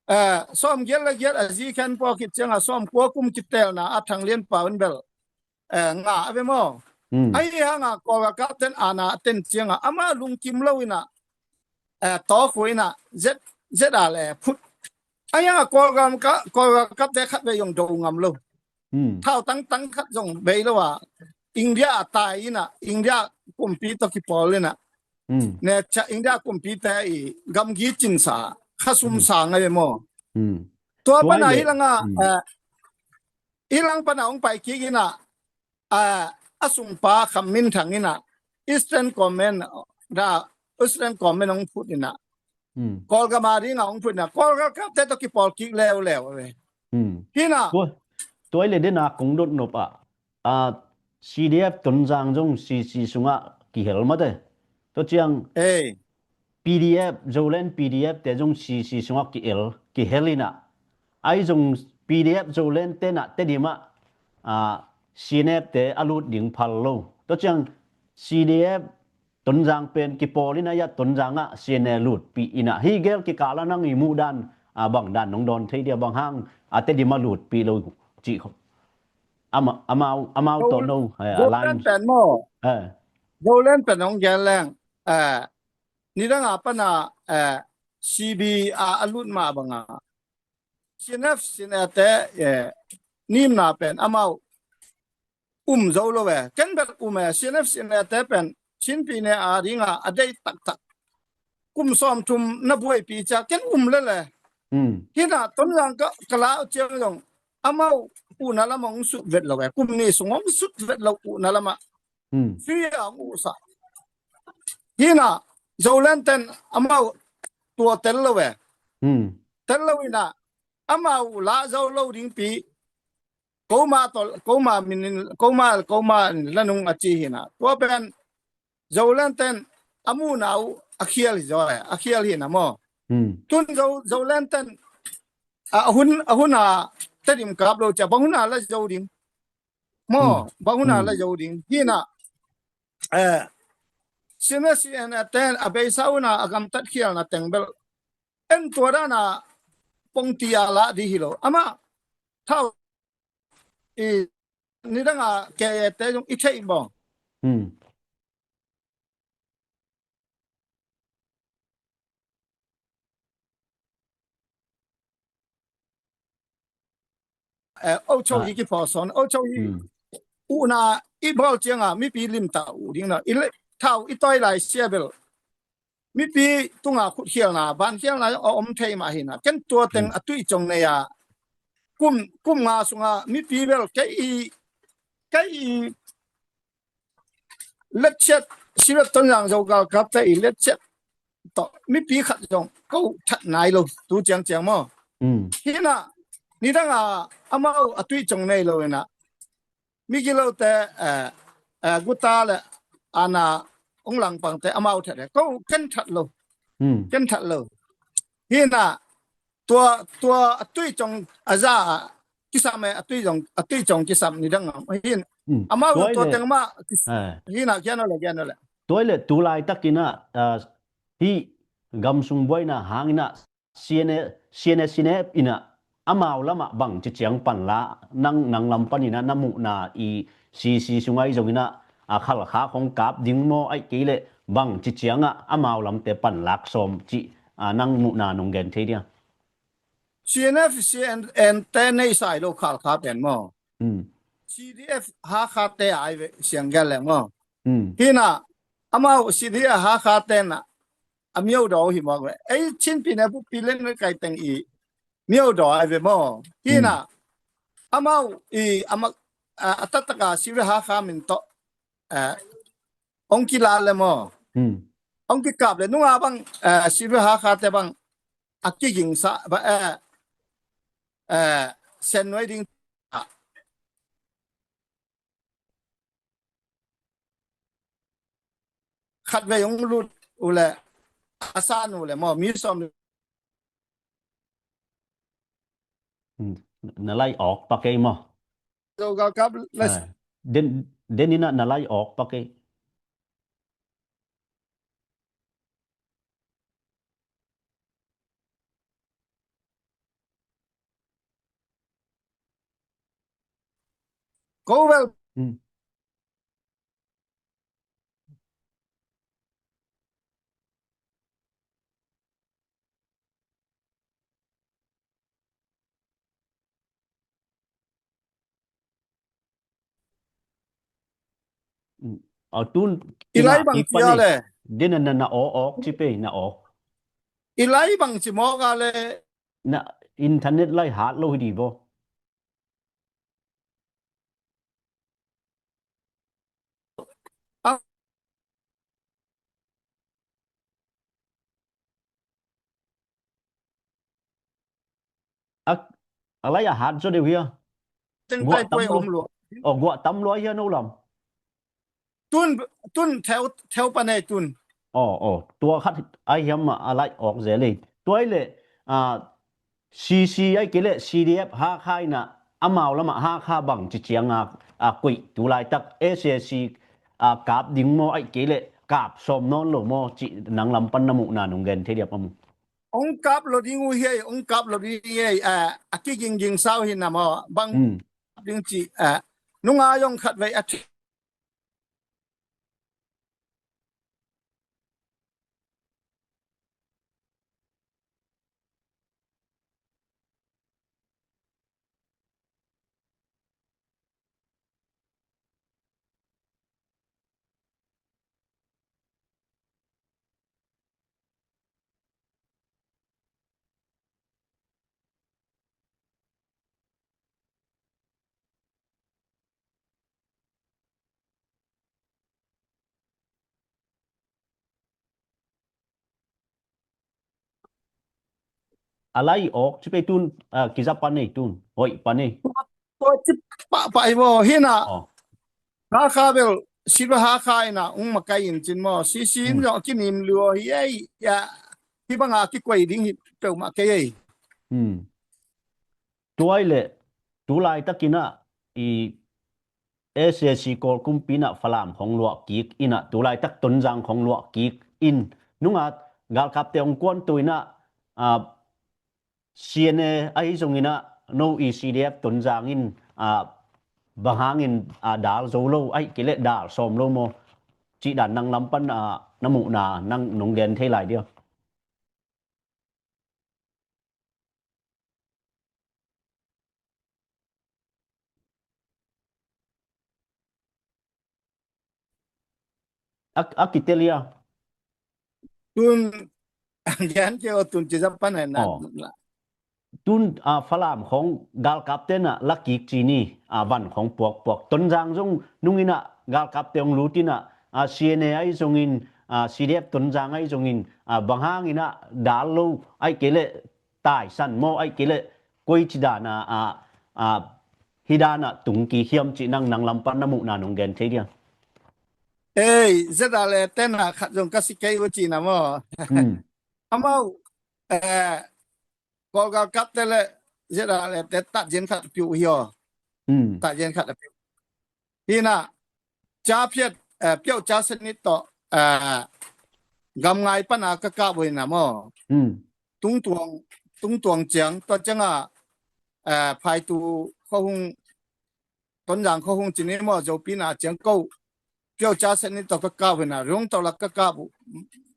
eh, sawm giat le giat a zi khen pawh khit cianga sawm kua kum kitelna a Thang Lian Pau in bel, eh, ngah a ve maw. Hmm. Ahi hanga Kawl galkap ten ana a ten cianga ama lungkim lo ina, eh, tawk uh ina zet, zet a le phut. Ahi hanga Kawl galkap, Kawl galkap te khat ve zong do ngam lo. Hmm. Thau tangtang khat zong bei lo a India a tai ina, India kumpi tawh kipawl ina. Hmm. Ne cha India kumpi te i gamgi cinsa, khasum sa ngai ve maw. Hmm. Tua pana hi langa, hmm, eh, hi lang pana hong pai kik ina, a, a sungpa Kham Min Thang ina Eastern Command da, Eastern Command hong phut ina. Hmm. Kawlgam a dinga hong phut ina. Kawl galkapte tawh kipawl kik leuleu ve. Hmm. Hina. Tua, tua i le dena kong dot nop a, a, C D F Tonzang zong C C sungah kihel mate. Tua ciang, eh, P D F, Zoland P D F te zong C C sungah kihel, kihel ina. Ai zong P D F Zoland tena Tedim ah, a, C N F te a lut ding phal lo. Tua ciang C D F Tonzang pen kipawl ina, ya Tonzang ah C N A lutpih ina. Hi gel kikal a nang i muh dan, a, bang dan nong dawn thei dia, bang hang a Tedim a lutpih lo cih khop. Ama, amau, amau tawh no, eh, Zoland alliance pen maw. Eh. Zoland pen hong gel leng, eh, nidang a pana, eh, C B a, a lut mah banga C N F, C N A te, eh, nimna pen amau um zo lo e. Ken bel um e, C N F, C N A te pen Chin pyine a dinga a deih taktak. Kum sawmthum na buaipih cia ken um lele. Hmm. Hina Tonzang ka, ka la uh ciang zong amau uhna lamah hong sut vet lo e. Kum ni sung hong sut vet lo uhna lamah. Hmm. Free a hong uhsa. Hina Zoland ten amau tua tel lo e. Hmm. Tel lo ina amau lah zo lo dingpi. Koma tol, koma min, koma, koma in la nung a ci hina. Tua pen Zoland ten a muna uh a khial hi zaw e, a khial hina maw. Hmm. Tun Zo, Zoland ten a hun, a huna Tedim kap lo cia, bang huna la zo ding. Maw, hmm, bang huna la zo ding. Hina, eh, C N A, C N A ten a beisa huna a gamtat khialna teng bel. En tua dana pongti a lah di hi lo. Amah thau i nidanga K A te zong i theih bawng. Hmm. Eh, ocho hi kipawlsawn, ocho hi. Hmm. Uhna i bawl cianga mipi limta uh ding na. I le, thau i tawi lai sia bel. mipi tunga khutkhialna, vankhialna a om thei mah hi na. Ken tua teng a tuicong nei a kum, kum nga sunga mipi bel kei i, kei i letchiat, Sirat Tonzang Zo galkapte i letchiat tawh mipi khat zong ko that nai lo tu ciangciang maw? Hi na, nidanga amau a tuicong nei lo hi na, migilote, eh, eh, guta le ana ong langpangte amau that e. Ko ken that lo. Ken that lo. Hi na, tua, tua a tuicong a za a kisam e, a tuicong, a tuicong kisam nidang a. Hi na, amau tua teng mah kis-, hi na, kian ole, kian ole. Tua i le tu laitakin ah, ah, hih gamsung buaina hangin ah C N A, C N A, C N F in ah amau lamah bangci ciang panla, nang, nang lam panin ah na muhna i C C sungah i zongin ah, a Khalkha khong kap ding maw, aih kei leh bangci ciangah amau lamte panlak sawm cih, a, nang muhna nong gen thei dia? C N F, C N N te nei sai lo Khalkha pen maw? C D F Hakhate ai ve siang gel leng maw? Hi na, amau C D F Hakhate na a myo daw hi mawk ve. Ei Chin pi ne pu pi len kai teng i myo daw ai ve maw? Hi na, amau i ama, a, a taktaka C D F Hakha min tawh, a, ong kila le maw? Ong kikap le nunga bang, a, C D F Hakhate bang a kigingsa ba, a, a, sen nuai ding khatvei hong lut uh leh a san uh leh maw, mi sawm. Na lai awk pak ei maw? Zo galkap le. Den, den in ah na lai awk pak ei. Ko bel. A tun i lai bang cia le. Den na na aw awk ci pe na awk. I lai bang ci mawk a le. Na internet lai hat lo hi di bo. A, a lai a hat zaw deuh hia? Guah tam lua. Aw, guah tam lua hia no lam? Tun, tun theu, theu pan ei tun. Aw, aw, tua khat a hiam a lai awk zel ei. Tua i le, a, C C aih kei le C D F Hakha in ah amau lamah Hakha bangci cianga a kuih tu laitak S A C a kap ding maw aih kei le kap sawm nawn lo maw cih nang lam pan na muhna nong gen thei diam a mu? Ong kap lo ding uh hi ei, ong kap lo ding hi ei, a, a kigingging sau hi na maw bang ding cih, a, nunga zong khatvei a A lai awk ci pe tun, a, kiza pan ei tun hoih pan ei. Tua ci pahpah i vaw hi na. Hakha bel silva Hakha in ah ung makai in cin maw, C C in zong a kinim lua hi ei. Hi banga kikuai ding hi peuhmah kei ei. Tua i le tu laitakin ah i S A C Kawl kumpi in ah Falam khong luah kik in ah tu laitak Tonzang khong luah kik in nunga galkapte hong kuanto in ah, a, C N A ahi zongin ah no i C D F Tonzang in, a, bang hangin, a, dal zo lo aih kei le dal sawm lo maw cih dan nang lam pan, a, na muhna nang nong gen thei lai dia? A, a kitelia. Tun gen kei o, tun ci zap pan na. Tun a Falam khong galkap te na lakik ci ni, a van khong puakpuak. Tonzang zong nung ina galkap te hong lut ina, a C N A ai zongin, a C D F Tonzang ai zongin, a bang hang ina dal lo ai kei le taisan maw, ai kei le koi ci dana a, a hi dana tung kik hiam ci nang, nang lam pan na muhna nong gen thei diam? Ei, zeta le tena khat zong ka si kei u ci na maw. Amau, eh, Kawlgal kap te le zeta le te tatzian khat a piu hi aw. Tatzian khat a piu. Hina, ca phiat, eh, piau ca sanit tawh, eh, gamngai pana ka kap uh hina maw. Tungtuang, tungtuang ciang, tua cianga, eh, phaitu khuahung, Tonzang khuahung cini maw, Zopi na ciang ko. Piau ca sanit tawh ka kap uh hina, rung tawh lak ka kap uh,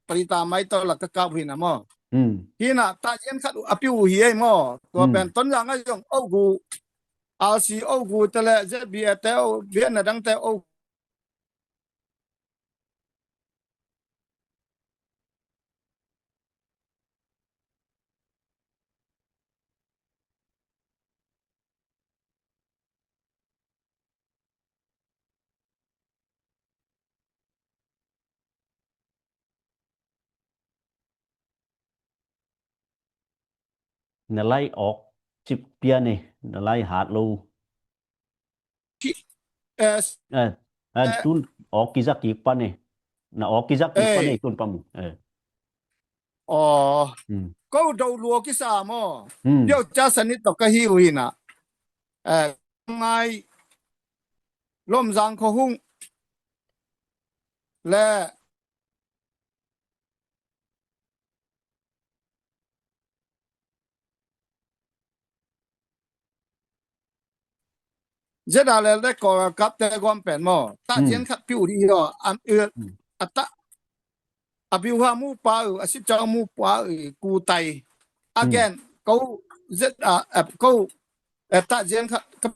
palita mai tawh lak ka kap uh hina maw. Hina, tatzian khat uh a piu uh hi ei maw. Tua pen, Tonzang a zong o gu, R C o gu te le, Z B A te o, bian na dang te o. Na lai awk cip pian e, na lai hat lo. Ki-, eh, eh, eh, tun awk kizak kik pan e. Na awk kizak kik pan e, tun pam. Eh. Aw. Ko do luo kisa maw. Piau ca sanit tawh ka hi uh hina. Eh, ngai Lomzang khuahung le Zeta le le Kawlgal kap te gawm pen maw. Tatzian khat piu di hi aw. Am, a ta, a biuha mu pa u, a sitcang mu pa u, ku tai. Again, ko zeta, eh, ko, eh, tatzian khat ka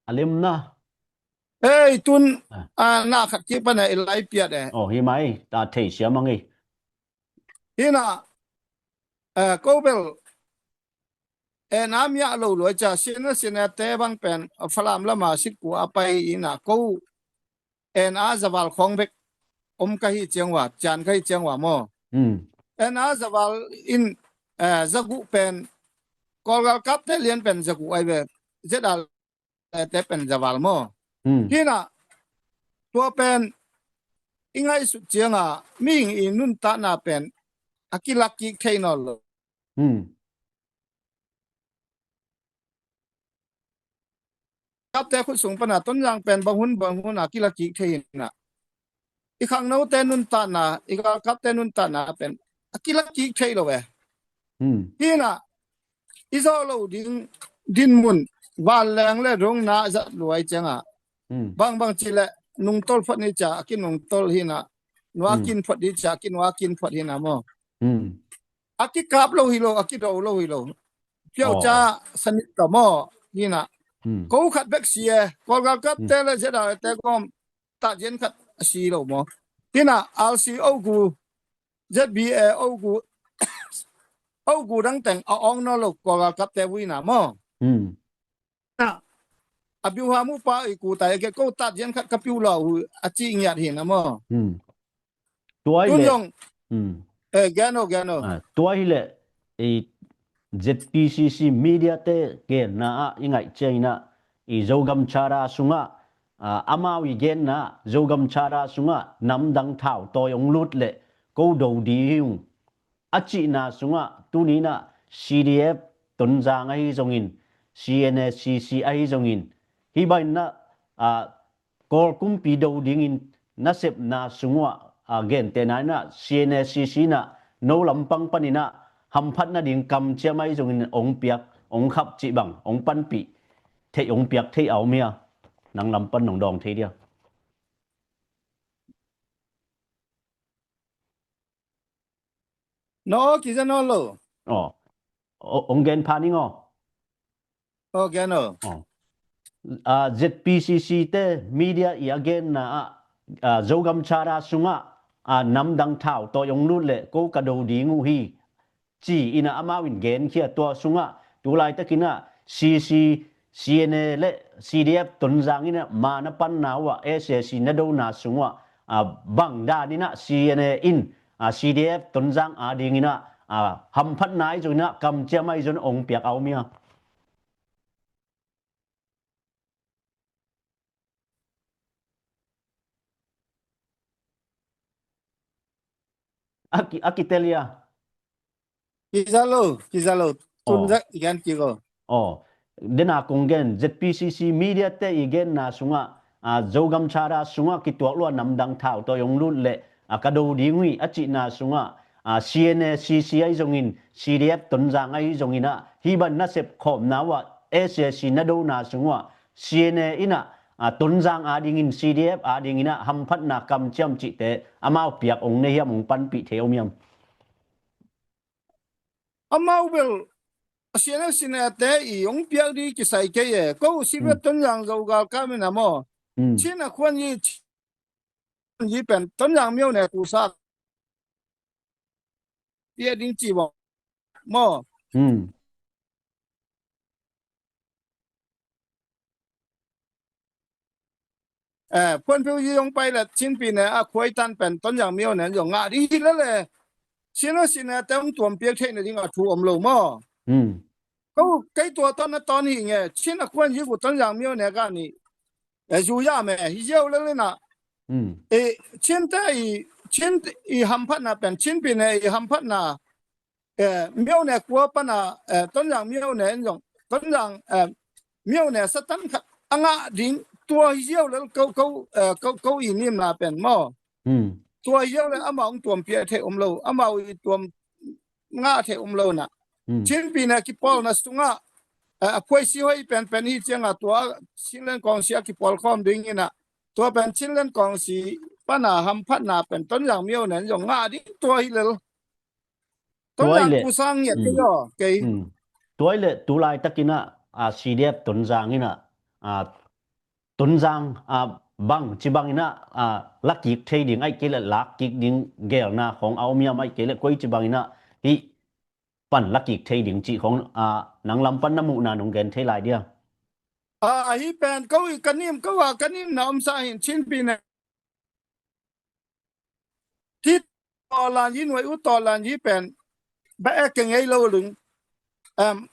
A lim na. Ei, tun, a, na khat kik pan e, i lai piat e. Oh, hi mai, ta thei siam ang e. Hina, eh, ko bel, en a miah lo luai ca, sina sina te bang pen, Falam lama sitku a pai ina ko, en a zaval khong bek om ka hi ciang wa, cian ka hi ciang wa maw. En a zaval in, eh, zaguh pen, Kawlgal kap te lian pen zaguh ai ve, zeta te pen zaval maw. Hina, tua pen, i ngaihsut cianga, mihing i nuntakna pen, a kilak kik thei nawn lo. Kapte khut sung pana Tonzang pen bang hun bang hun a kilak kik thei hina. I khangnote nuntakna, i galkapte nuntakna pen a kilak kik thei lo e. Hina, i zawh lo ding dinmun vanleng le rong na zat luai cianga. Bang bang ci le nungtol phot ni ca a kinungtol hina. Nua kin phot ni ca a kinua kin phot hina maw. A kikap lo hi lo, a kido lo hi lo. Piau ca sanit ka maw hina. Ko khat bek si e, Kawlgal kap te le zeta le te gawm tatzian khat a si lo maw. Hina, R C o gu, Z B A o gu, o gu dang teng a awng nawn lo Kawlgal kap te vui na maw. Na, a biuha mu pa i ku tai ke ko tatzian khat ka piu lo hu a ci ngiat hina maw. Tua hi le. Eh, gen o, gen o. Tua hi le, i Z P C C media te genna ah i ngaih ciangin ah, i Zogam Charter sungah, ah, amau i genna ah Zogam Charter sungah namdang thau tawi hong lut leh ko do ding hi ung a cihna sungah tuni in ah C D F Tonzang ahi zongin, C N A C C ahi zongin, hih bangin ah, ah, Kawl kumpi do dingin nasepna sung uah, ah, gentehna in ah C N A C C in ah no lampang panin ah hamphat nading kamciam ahi zongin hong piak, hong khap cih bang, hong panpih theih, hong piak theih a om hia? Nang lam pan nong dawng thei dia. No, kiza no lo. Oh. O-, ong gen pha ning aw. Oh, gen aw. Oh. Ah, Z P C C te media i a genna ah, ah, Zogam Charter sungah, ah, namdang thau tawi ong lut leh ko ka do ding uh hi, ci-in ah amau in genkhia. Tua sungah tulaitakin ah C C, C N A le C D F Tonzang in ah ma na panna uh ah, S A C na dona sung uh ah, ah, bang danin ah C N A in, ah, C D F Tonzang adingin ah, ah, hamphatna ahi zongin ah kamciam ahi zongin ong piak a om hia? A ki, a kitel hia? Kiza lo, kiza lo. Tun zak i gen kik aw. Oh. Dena kong gen, Z P C C media te i genna sungah, ah, Zogam Charter sungah kituak lua namdang thau tawi ong lut leh, ah, ka do ding uh hi a cihna sungah, ah, C N A C C ahi zongin, C D F Tonzang ahi zongin ah, hih bang nasep khawmna uh ah, S A C na dona sung uh ah, C N A in ah, ah, Tonzang adingin, C D F adingin ah hamphatna kamciam cihte amau piak ong nei hiam, ong panpih thei om hiam? Amau bel, a C N A, C N A te i ong piak di kisai kei e. Ko C P F Tonzang Zo galkap in ah maw, Chin a khuan yi, Chin yi pen Tonzang myo ne kusa pia ding ci maw. Maw. Eh, phuanphiu yi hong pai leh Chin pi ne a khuai tan pen Tonzang myo ne zong ngah ding hi lele. Chin a, Chin a te hong tuam piak theih nading a thu om lo maw. Ko kei tua ton a ton hi nge, Chin a khuan yi ku Tonzang myo ne ka ni. Eh, zu ya me, hi ziau lele na. Eh, Chin te i, Chin i hamphatna pen, Chin pi ne i hamphatna, eh, myo ne kua pana, eh, Tonzang myo ne in zong, Tonzang, eh, myo ne satan khat a ngah ding, tua hi ziau lel ko, ko, eh, ko, ko i nimna pen maw. Tua hi ziau lel amau ong tuam piak thei om lo, amau i tuam ngah thei om lo na. Chin pi ne kipawlna sungah, eh, a khuai si hoi pen pen hi cianga tua Chinland Council a kipawl khawm ding in ah, tua pen Chinland Council pana hamphatna pen Tonzang myo ne in zong ngah ding tua hi lel. Tonzang kusang ngiat kei aw, kei. Tua hi leh tulaitakin ah, ah, C D F Tonzang in ah, ah, Tonzang, ah, bang ci bangin ah, ah, la kik thei ding, ahih kei leh lak kik ding gelna khawng a om hiam, ahih kei leh koi ci bangin ah hih pan la kik thei ding cih khawng, ah, nang lam pan na muhna nong gen thei lai dia. Ah, hih pen ko i ka nim, ko a ka nimna om sa hin Chin pi ne. Hih tawlan yi nuai uh tawlan yi pen ba ek ke ngei lo ling. Em,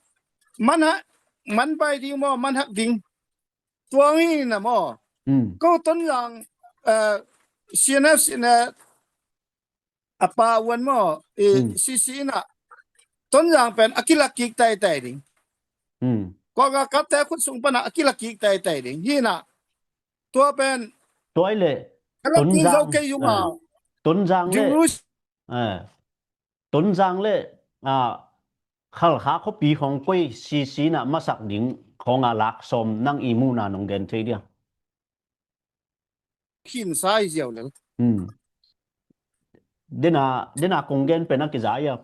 man hak, man bai ding maw, man hak ding. Tuang hi na maw. Ko Tonzang, eh, C N F, C N A, a pa uan maw, eh, C C in ah Tonzang pen a kilak kik taitai ding. Kawlgakap te khut sung pana a kilak kik taitai ding. Hi na, tua pen tua hi leh ka lak kik zo kei zuma. Tonzang le, eh, Tonzang le, ah, Khalkha khuapi khawng koi C C in ah masak ding khawng a lak sawm nang i muhna nong gen thei dia. Khin sa hi ziau lel. Dena, dena kong gen pen a kiza ia.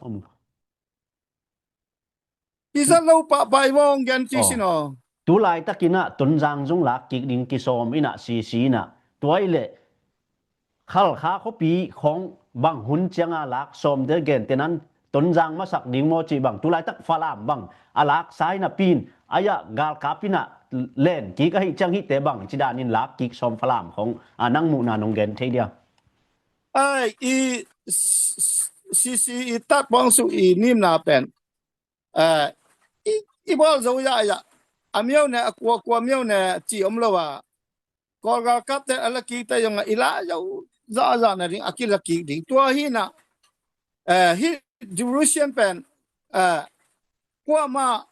Kiza lo pahpah i vawng gen ci sin aw. Tulaitakin ah Tonzang zong lak kik ding kisawm in ah C C in ah. Tua hi leh Khalkha khuapi khawng bang hun cianga lak sawmte gentehna in Tonzang masak ding maw cih bang, tulaitak Falam bang a laksa hi napi in, a ia galkap in ah len kik ahih ciang hihte bang ci danin lak kik sawm Falam khawng, a, nang muhna nong gen thei dia. Ai, i C C i tat puang su i nimna pen Eh, i, i bawl zo ya ya. A miau ne, a kua kua miau ne ci om lo a. Kawlgal kapte a la kik te zong a i la zo za za na ding, a ki la kik ding. Tua hi na, eh, hi Jerusalem pen, eh, kuama,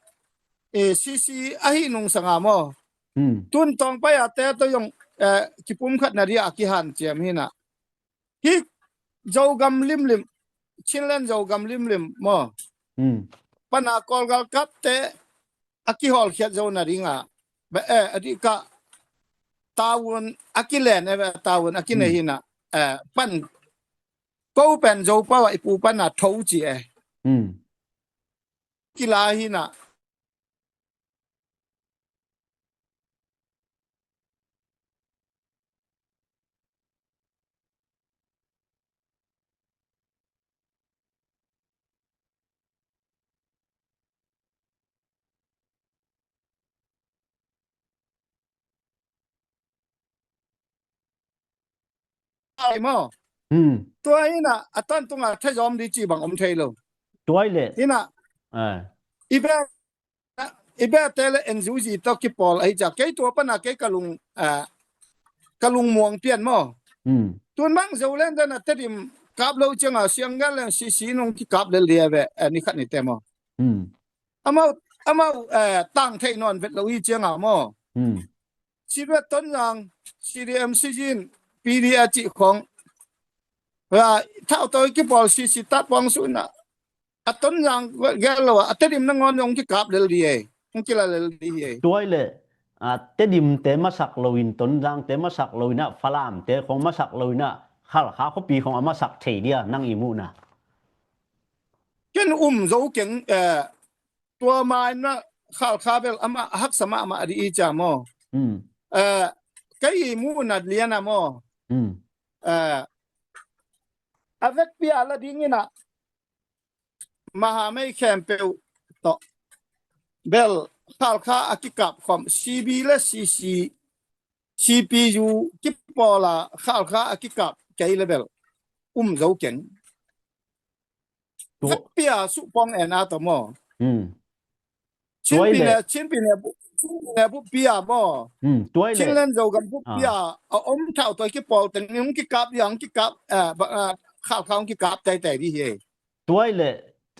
eh, sisi a hi nung sanga maw. Hmm. Tun tawng pai a te to zong, eh, kipum khat na dia a kihan ciam hi na. Hi Zogam limlim, Chinland Zogam limlim maw. Hmm. Pana Kawlgal kapte a kihawlkhiat zo na ding a. Ba, eh, a dih ka tawun a kilen, eh, tawun a kinei hi na, eh, pan ko pen Zopau a i pu pana tho ci, eh. Hmm. Kila hi na. Ai maw. Hmm. Tua hi na a tan tunga thazawm di ci bang om thei lo. Tuai le. Hi na. Ah. I be, i be te le N U G to kipawl ahi cia. Kei tua pana kei ka lung, ah, ka lung muang pian maw. Hmm. Tun mang zo len dan a Tedim kap lo cianga siang gan len sisi nung kikap lel dia ve, eh, ni khat ni te maw. Hmm. Amau, amau, eh, tang thei nawn vet lo hi cianga maw. Hmm. Sivet Tonzang, C D M Sizin, P D A cih khong. Ra, thau toi kipawl sisi tat pawng su na. A Tonzang gel lo a, a Tedim nangawn hong kikap lel di ei. Hong kila lel di ei. Tuai le, a, Tedimte masak loin, Tonzangte masak loin a, Falamte khong masak loin a, Khalkha khuapi khong a masak thei dia, nang i muhna. Ken um zo keng, eh, tua mai na Khalkha bel amah a haksa mahmah di i cia maw. Hmm. Eh, kei i muhna lian a maw. Hmm. Eh, a vekpi a la dingin a Mahamei khempeuh tawh bel Khalkha a kikap khawm C B le C C, C P U kipawl a Khalkha a kikap kei le bel um zo keng. Tua- Vekpi a suh pawng en a tawh maw. Hmm. Chin Tuai le. Pine, Chin Pine bu-, Chin Pine buppi a maw. Hmm, tuai le. Chinland Zogam buppi a, ah, a om thau toi kipawl teng ni hong kikap dia, hong kikap, eh, ba, ah, Khalkha hong kikap taitai di hi. Tuai le,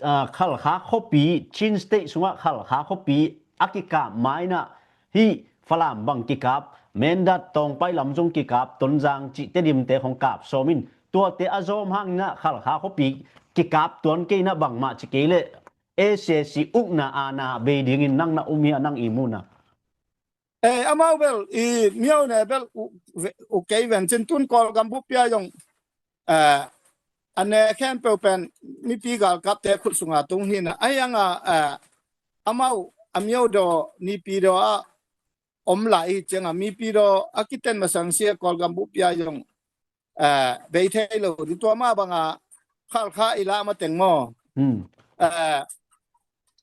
ah, Khalkha khuapi, Chin State sungah Khalkha khuapi a kikap mai na hi Falam bang kikap, Mindat Tawngpai lam zong kikap, Tonzang cih Tedimte khong kap sawm in, tuate a zawm hangin a Khalkha khuapi kikap tuan kei na bangmah ci kei le, A C C ukna a na bei dingin nang na um hi a nang i muhna. Eh, amau bel, i miau ne bel u, u kei ven cin tun Kawlgam buppi a zong, eh, a ne khempeuh pen mipi galkapte khut sunga tung hi na. Ahi hanga, eh, amau, a miau daw, nipi daw a om lai hi cianga, mipi daw a kiten masang sia Kawlgam buppi a zong, eh, bei thei lo di tua mah banga Khalkha i lah mateng maw. Hmm. Eh,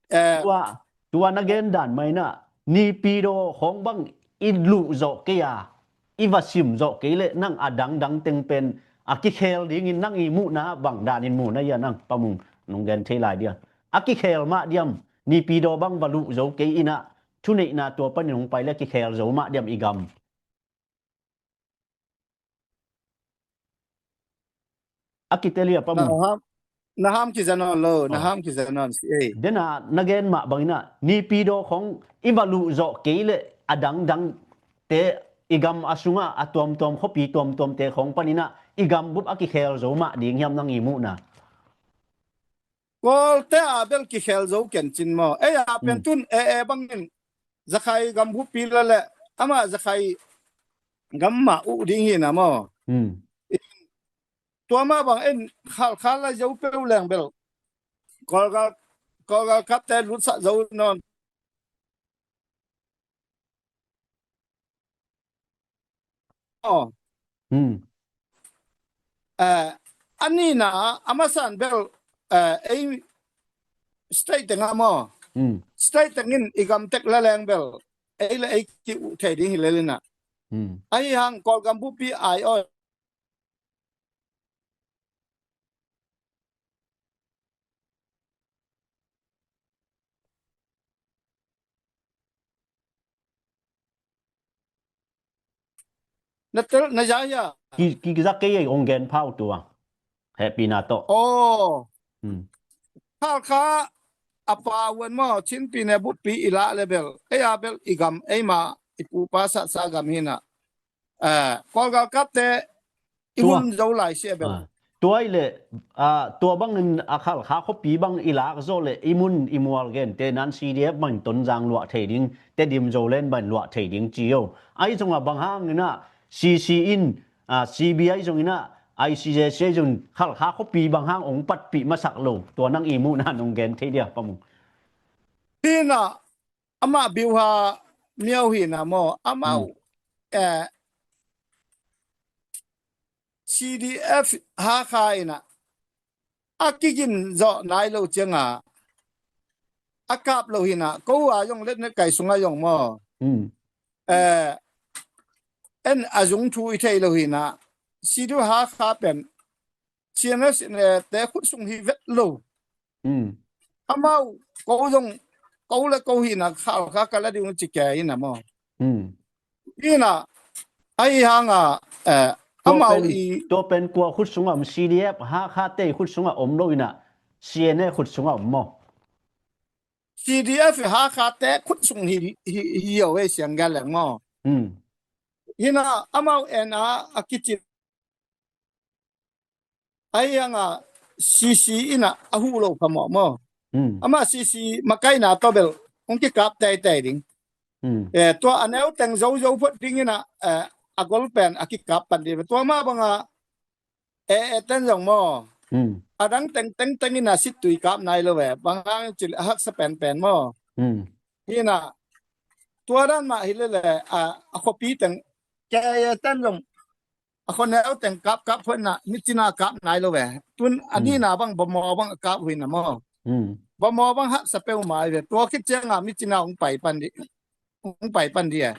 eh. Tua, tua na gen dan mai na, nipi daw khong bang i luh zawh kei a, i va sim zawh kei le nang a dangdang teng pen a kikhel dingin nang i muhna bang danin muhna ia nang Pa Mung nong gen thei lai dia. A kikhel mah diam, nipi daw bang va luh zo kei in a, thuneihna tua panin hong pai le kikhel zo mah diam i gam. A kitelia Pa Mung. Na ham, na ham kiza nawn lo, na ham kiza nawn si ei. Dena na gen mah bangin a, nipi daw khong i va luh zawh kei le a dangdang te i gam a sungah a tuamtuam khuapi tuamtuam te khong panin a i gam bup a kikhel zo mah ding hiam nang i muhna. Kawlte a bel kikhel zo ken cin maw. Ei a pen tun e e bangin Zakhai gam buppi la le amah Zakhai gam mah uh ding hi na maw. Hmm. Tua mah bang en Khalkha la zo peu leng bel Kawlgal, Kawlgal kapte lutsak zo nawn. Aw. Hmm. Eh, a nihna, a masa in bel, eh, ei state teng ah maw. Hmm. State tengin i gam tek la leng bel ei le ei ki uh thei ding hi lel in a. Hmm. Ahi hang Kawlgam buppi ai aw. Na tel, na za hia? Ki, ki, ki za kei ei, ong gen phau tua. Hehpihna tawh. Oh. Hmm. Khalkha a pa uan maw, Chin pi ne bup pi i lah le bel. Ei a bel i gam, ei ma, i pu pa satsa gam hi na. Eh, Kawlgal kapte i hun zo lai si a bel. Ah. Tua i le, ah, tua bangin a Khalkha khuapi bang i lak zawh le i mun i mual gente nan C D F bangin Tonzang luah thei ding, Tedim Zoland bangin luah thei ding ci o. Ahi zongah bang hangin ah C C in, ah, C B I zongin ah, I C J C zongin Khalkha khuapi bang hang ong patpih masak lo. Tua nang i muhna nong gen thei dia, Pa Mung. Hi na, amah biuha miau hi na maw, amau, hmm, eh, C D F Hakha in ah a kigin zawh nai lo cianga a kap lo hi na, ko a zong letnet kai sungah zong maw. Hmm. Eh, en a zung thu i thei lo hi na, C D F Hakha pen C N S te khut sung hi vet lo. Hmm. Amau, ko zong, ko le ko hi na, Khalkha ka la ding ci ke hi na maw. Hmm. Hi na, ahi hanga, eh, amau i. Tua pen kua khut sungah om, C D F Hakha te khut sungah om lo hi na, C N A khut sungah om maw. C D F Hakha te khut sung hi, hi, hi o e siang gal leng maw. Hmm. Hi na, amau en a, a kicin. Ahi hanga C C in ah a huh lo phamawh maw. Hmm. Amah C C makaihna tawh bel hong kikap teitei ding. Hmm. Eh, tua a neu teng zozo phot ding in ah, eh, a gol pen a kikap pan ding. Tua mah banga, eh, eh, ten zong maw. Hmm. A dang teng teng teng in ah sittui kap nai lo ve. Bang hang cil a haksa penpen maw. Hmm. Hi na, tua dan mah hi lele, a, a khuapi teng, ke, eh, ten zong a khuaneu teng kap kap phoina, mi cina kap nai lo ve. Tun a nina bang bamaw bang a kap huina maw. Hmm. Bamaw bang haksa peuhmah hi ve. Tua khit cianga mi cina hong pai pan di. Hong pai pan di e.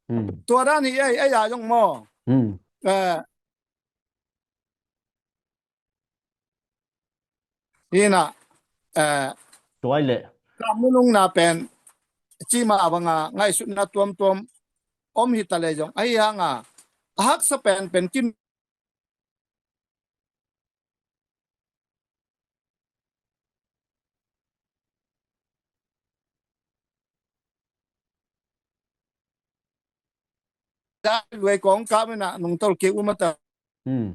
Hmm. Tua dan hi ei, ei a zong maw. Hmm. Eh, Hi na, eh, tuai le. Ka minung na pen, cima banga ngaihsutna tuamtuam om hi ta le zong. Ahi hanga, a haksa pen pen kin. Luai kong kap ina nungtol ke umata. Hmm.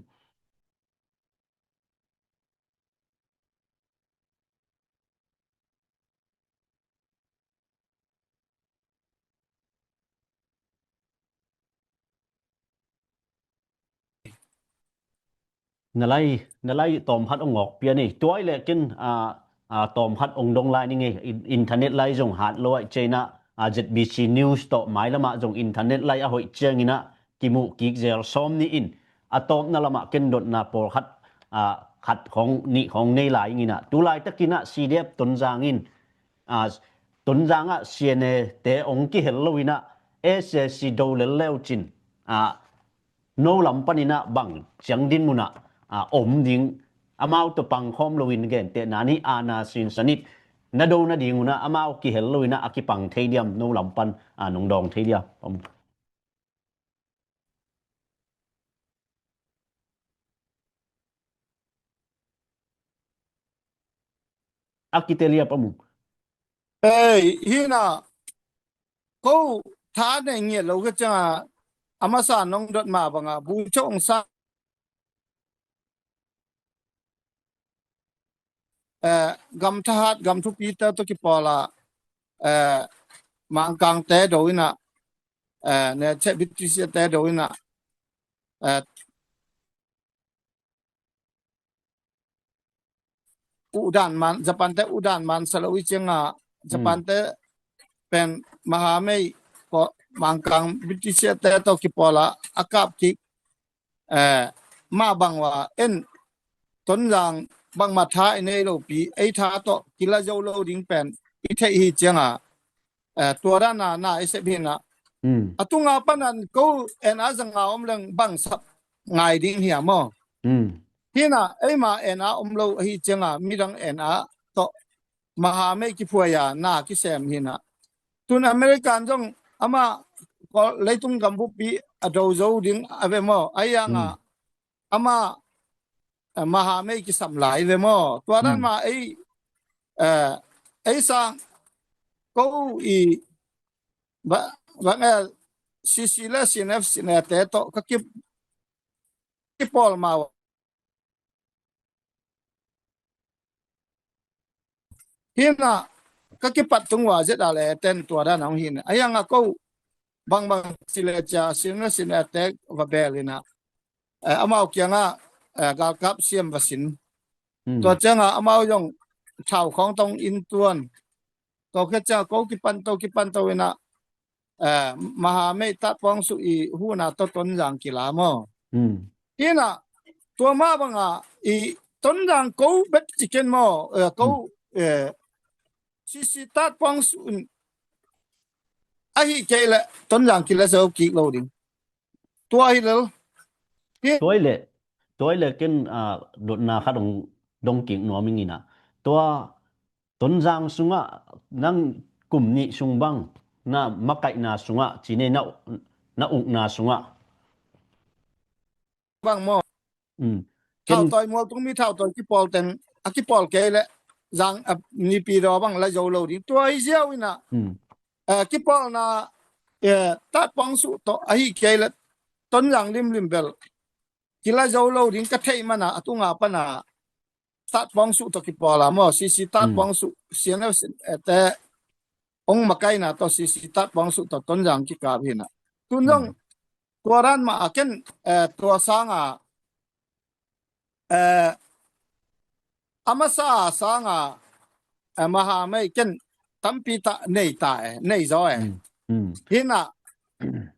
Na lai, na lai tawm khat ong awk pian ei. Tuai le kin, a, a, tawm khat ong dong lai ning ei. In-, internet lai zong hat lo ai cina, a, Z B C News tawh mai lama zong internet lai a hoih ciangina kimuh kik zel sawm ni in. A tawpna lama ken dotna pawl khat, a, khat khong, nih khong nei lai ingina. Tu laitakina C D F Tonzang in, a, Tonzang ah C N A te ong kihel lo ina, S A C do lel leu cin, a, no lam panina bang ciang din muna, a, om ding, amau to pangkhawm lo in gente nani ana sin sanit, na do na ding una, amau kihel lo ina, a kipang thei diam, no lam pan, a, nong dawng thei diam. Om. A kitelia pamu. Ei, hina, ko tha nei ngiat lo ka cianga, a masa nong dot ma banga, bu chong sa, eh, gam thahat, gam thupi te to kipawla, eh, Mangkang te do ina, eh, ne che British te do ina, eh, udan man, Japan te udan man salo i cianga, Japan te pen mahamei ko Mangkang British te to kipawla, a kap kik, eh, ma bangwa en Tonzang bangma tha i nei lo pi, ei tha to kila zo lo ding pen i thei hi cianga, eh, tua dana na i sep hina. Hmm. A tunga panan ko en a zanga om leng bang sap ngai ding hia maw. Hmm. Hina, eima en a om lo hi cianga midang en a to mahamei kiphuaya na kisem hina. Tun American zong ama ko leitung gambupi a do zo ding a ve maw? Ahi hangah amah, eh, mahamei kisam lai ve maw? Tua dan mah ei, eh, ei sang ko i ba, bang el C C le C N F, C N A te tawh ka ki, kipawl mau. Hinah ka kipat tung uh a Z R A ten tua dan hong hin. Ahi hangah ko bangbang ci le cia sin le sin a tek va bel inah, eh, amau kiangah, eh, galkap siam va sin. Tua ciangah amau zong thau khawng tong in tuan. Tua khit ciangah ko kipan to kipan to inah, eh, mahamei tatpuang suh i huna tawh Tonzang kila maw? Hinah tua mah bangah i Tonzang ko bet ciken maw? Eh, ko, eh, C C tatpuang suh in ahi kei le Tonzang kila zo kik lo ding. Tua hi lel. Tua hi le, tua hi le ken, ah, dotna khat dong, dong kik nuam ing inah. Tua Tonzang sungah nang kum nih sung bang na makaihna sungah cine na, na ukna sungah bang maw? Thautawi mualtung mi thautawi kipawl teng a kipawl kei le zang a nipi daw bang la zo lo ding. Tua hi ziau inah, eh, kipawlna, eh, tatpuang suh tawh ahi kei le Tonzang limlim bel kila zo lo ding ka theih mana a tunga pana tatpuang suh tawh kipawl a maw? C C tatpuang suh, C N F, eh, te ong makaina tawh C C tatpuang suh tawh Tonzang kikap hinah. Tun zong tua dan mah a ken, eh, tua sanga, eh, a masa sanga, eh, mahamei ken tampi tah nei ta e, nei zaw e. Hinah,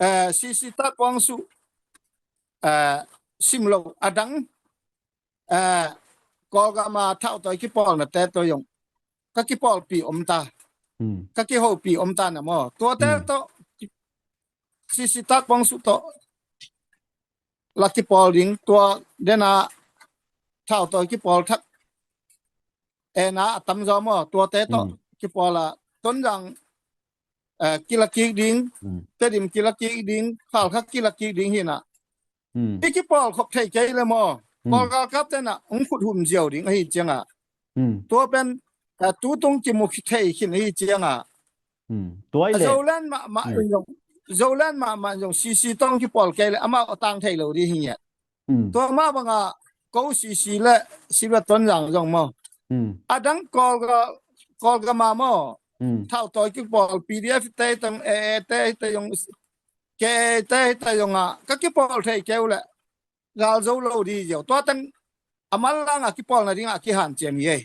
eh, C C tatpuang suh, eh, sim lo a dang, eh, Kawlgama thautawi kipawlnate tawh zong ka kipawlpi om ta. Ka kihopi om ta na maw? Tuate tawh C C tatpuang suh tawh la kipawl ding, tua dena thautawi kipawl thak ena a tamzaw maw? Tuate tawh kipawl a Tonzang, eh, kila kik ding, Tedim kila kik ding, Khalkha kila kik ding hinah. I kipawl khop thei kei le maw? Kawl galkap tenah hong khut hum ziau ding ahi ciangah. Tua pen, eh, tutung kimu thei khin ahi ciangah. Tua hi le Zoland mahmah in zong, Zoland mahmah in zong C C tawh hong kipawl kei le amau a tang thei lo ding hi ngiat. Tua mah bangah ko C C le Silva Tonzang zong maw? A dang Kawlga, Kawlgama maw? Thautawi kipawl P D F te tawh, A A te te zong, K A te te zong ah ka kipawl thei keu le gal zo lo ding hi ziau. Tua teng a manlang a kipawl nading a kihanciam hi ei.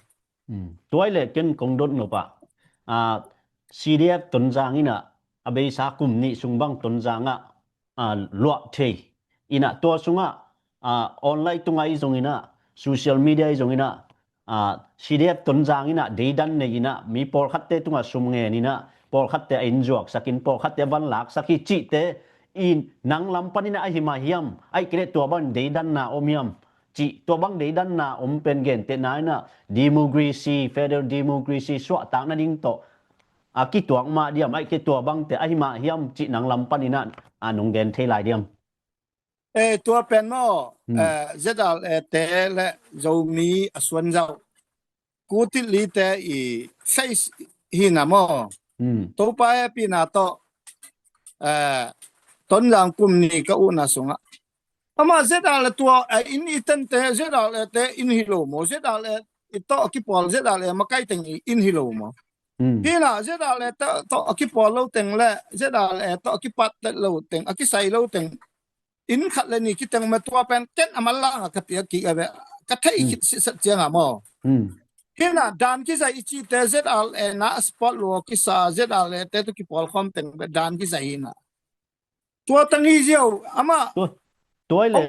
Tua hi le ken kong dot nop ah, ah, C D F Tonzang inah a beisa kum nih sung bang Tonzang ah, ah, luah thei inah tua sungah, ah, online tunga i zong inah, social media i zong inah, ah, C D F Tonzang inah deidan nei inah mi pawlkhatte tungah sum ngen inah pawlkhatte a inn zuaksak in pawlkhatte a van laksak hi cihte in nang lam pan inah ahi mah hiam? Aih kei le tua bang deidanna om hiam? Cih tua bang deidanna om pen gentehna inah democracy, federal democracy suahtak nading tawh a kituak mah diam, aih kei tua bangte ahi mah hiam cih nang lam pan inah a nong gen thei lai diam? Eh, tua pen maw, eh, Z R A te le Zomi a suanzauh Kutit Li te i face hina maw? Topa hehpihna tawh, eh, Tonzang kum nih ka uhna sungah amah Z R A tua, eh, inn i tente Z R A te inn hi lo maw? Z R A i tawh a kipawl Z R A makai teng i inn hi lo maw? Hina Z R A tawh a kipawl lo teng le Z R A tawh a kipat lo teng, a kisai lo teng inn khat le nih kiteng ma tua pen ken a manlang a ka piak kik a ve, ka theih khit sitset ciang a maw? Hina dan kizai i cihte Z R A na a spot lua kisa Z R A te tawh kipawl khawm teng ve dan kizai hina. Tua tang hi ziau amah. Tua, tua hi le,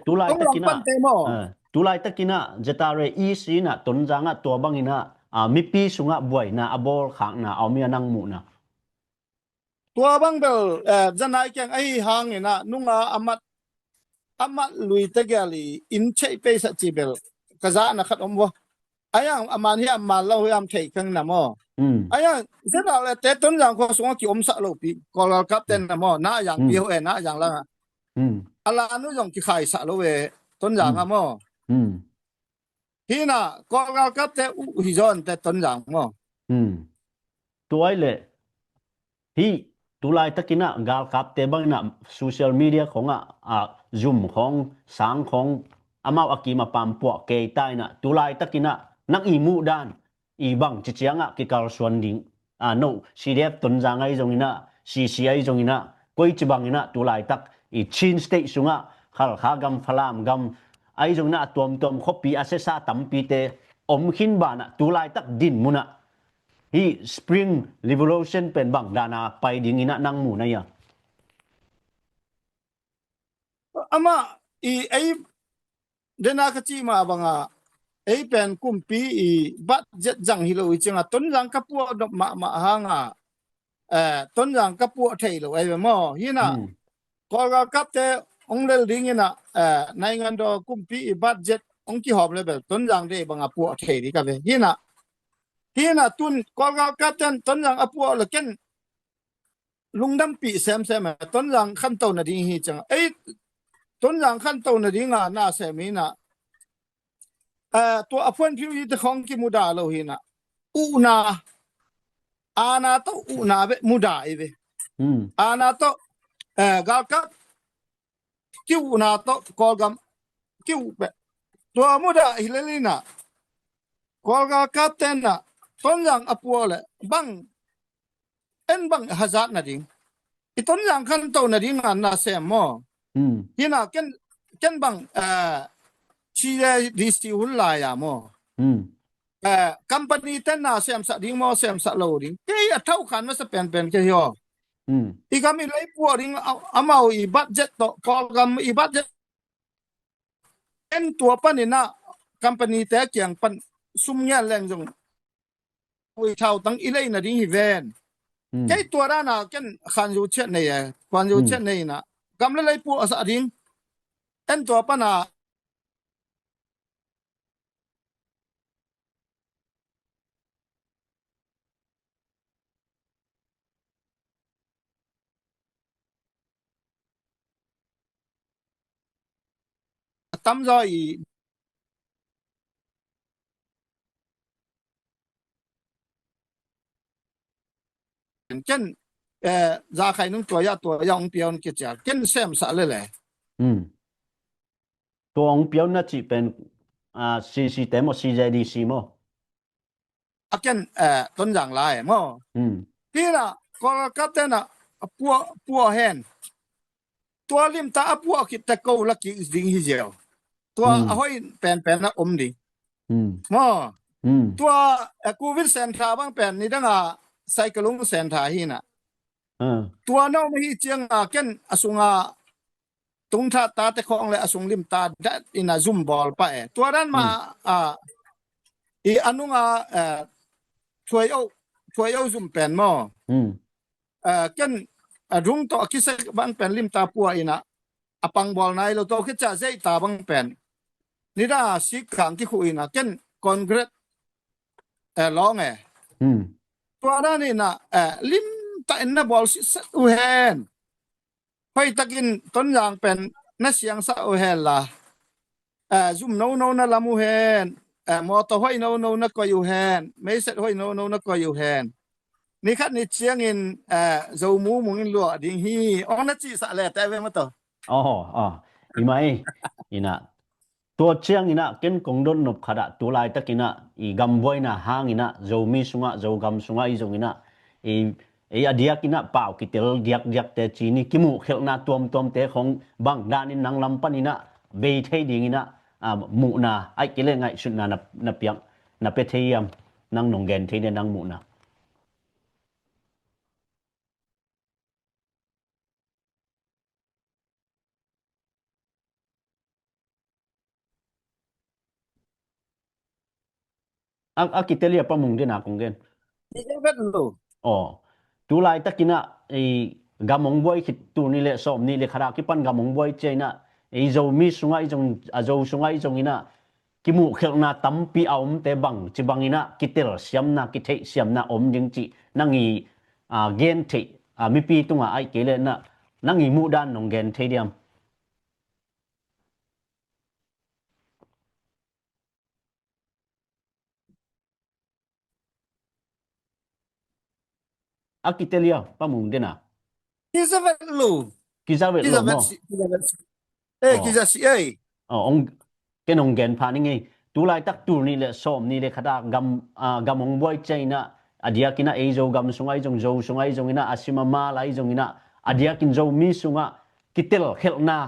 tulai takin ah, tulai takin ah Z R A i si in ah Tonzang ah tua bangin ah, ah, mipi sungah buaina a bawlkhakna a om hi a nang muhna. Tua bang bel, eh, zanai keng ahi hangin ah nunga a mat, a mat lui tegel i inn cheih peisak ci bel ka zahna khat om vua. Ayang a man hiam man lo hiam thei keng na maw. Ayang Z R A te Tonzang khua sungah ki omsak lopi, Kawlgalkap ten na maw, na yang pi ho e, na yang langa. Hmm. A la nu zong kikhaisak lo ve, Tonzang ah maw. Hmm. Hi na, Kawl galkapte uh hi zaw inteh Tonzang maw. Hmm. Tua ahih leh, hih, tu laitakin ah galkapte bangin ah social media khawng ah, ah, zum khawng, sang khawng, amau a kim a pam puah kei ta in ah, tu laitakin ah nang i muh dan, i bang ci ciang ah kikalsuan ding. Ah, no, C D F Tonzang ahi zongin ah, C C ahi zongin ah, koici bangin ah tu laitak i Chin State sungah, Halkha gam, Falam gam ahi zongin ah, a tuamtuam khuapi a siasa tampite om khin banah, tu laitak din munah hih Spring Revolution pen bang dana pai dingin ah nang muhna hiam? Amah i ei dena ka cih mah bangah, ei pen kumpi i budget zang hi lo i ciangah Tonzang ka puah nop mahmah hangah, eh, Tonzang ka puah thei lo ei ve maw. Hi na, hmm, Kawl galkapte hong lel dingin ah, eh, naingandaw kumpi i budget hong kihawm le bel Tonzang deih bangah puah thei ding ka ve. Hi na, hi na, tun Kawl galkapte in Tonzang a puah le ken lungdampih semsem e, Tonzang khanto nading hi ciang. Ei, Tonzang khanto nadinga na sem hi na, eh, tua a phuanphiu hite khawng kimudah lo hi na. Uhna, aana tawh uhna beh mudah hi ve. Hmm. Aana tawh, eh, galkap ki-uhna tawh Kawlgam ki-uh beh. Tua mudah hi lel hi na, Kawl galkapte in ah Tonzang a puah le bang en bang hazat nading, i Tonzang khanto nading a na sem maw. Hmm. Hi na, ken, ken bang, eh, C D C hun lai a maw. Hmm. Eh, company te na semsak ding maw, semsak lo ding. Kei a thau khan masa penpen kei hi aw. Hmm. I gam i lei puah ding a, amau i budget tawh, Kawlgam i budget en tua panin ah company te kiang pan sum ngial leng zong ui thau tang i lei nading hi ven. Hmm. Kei tua dana ken khanzu chiat nei e, khanzu, hmm, chiat nei na. Gam le lei puah a sak ding. En tua pana a tamzaw i ken, eh, zakhai nung tua ya, tua ya hong piaun kicia. Ken semsak lele. Hmm. Tua hong piaun na cih pen, ah, C C te maw, C Z D C maw. A ken, eh, Tonzang lai maw. Hmm. Hi na, Kawl galkapte in ah puah, puah hen. Tua limtak a puah khit teh ko la kik ding hi ziau. Tua, hmm, a hoih penpen a om ding. Hmm. Maw. Hmm. Tua, eh, Covid centre bang pen nidanga Saikalung centre hi na. Ah. Tua no ma hi cianga ken a sunga tungtha tate khawng le a sung limtak dat in a zum bawl pah e. Tua dan mah, hmm, ah, i a nunga, eh, thuai o, thuai o zum pen maw. Hmm. Eh, ken a dung tawh a kisek bang pen limtak puah in ah a pangbawl nai lo tawh kicia zeita bang pen. Nida sik kang kikhuh in ah ken concrete, eh, lawng e. Hmm. Tua dan in ah, eh, limtak in na bawl sitset uh hen. Hoihtakin Tonzang pen na siangsak uh hen la. Eh, zum nono na lam uh hen. Eh, mawtaw hoih nono na koih uh hen. Meiset hoih nono na koih uh hen. Ni khat ni ciangin, eh, Zo mumung in luah ding hi. Ong na cihsak le te ve maw taw. Aw, aw. I mah i. Ina. Tua ciangin ah ken kong dot nop khat ah tu laitakin ah i gambuaina hangin ah Zomi sungah, Zogam sungah i zongin ah i, i a diakin ah pau kitel diakdiakte ci ni, kimuhkhelhna tuamtuamte khong bang danin nang lam panin ah bei thei dingin ah, ah, muhna aih kei leh ngaihsutna na, na piak, na pia thei hiam, nang nong gen thei ding nang muhna. A, a kitel hi a Pa Mung, dena kong gen. Ni gen vet lo. Aw. Tu laitakin ah, i gam hong buai khit tul nih le sawm nih le khat a kipan gam hong buai ciangin ah, i Zomi sungah i zong, a Zo sungah i zongin ah, kimuhkhelhna tampi a omte bang ci bangin ah kitelsiamna, kitheihsiamna om ding cih nang i, a, gen theih, a, mipi tungah aih kei leh na, nang i muhdan nong gen thei diam? a kitel ia, Pa Mung Gen a. Kizavet lo. Kizavet lo maw? Kizavet si, kizavet si. Eh, kiza si ei. Ong, ken ong gen pha ning ei. Tu laitak tul nih le sawm nih le khat a gam, ah, gam ong buai ciang inah, a diakin ah ei Zogam sungah i zong, Zo sungah i zong inah, a sim a mal ah i zong inah, a diakin Zomi sungah kitel khelhna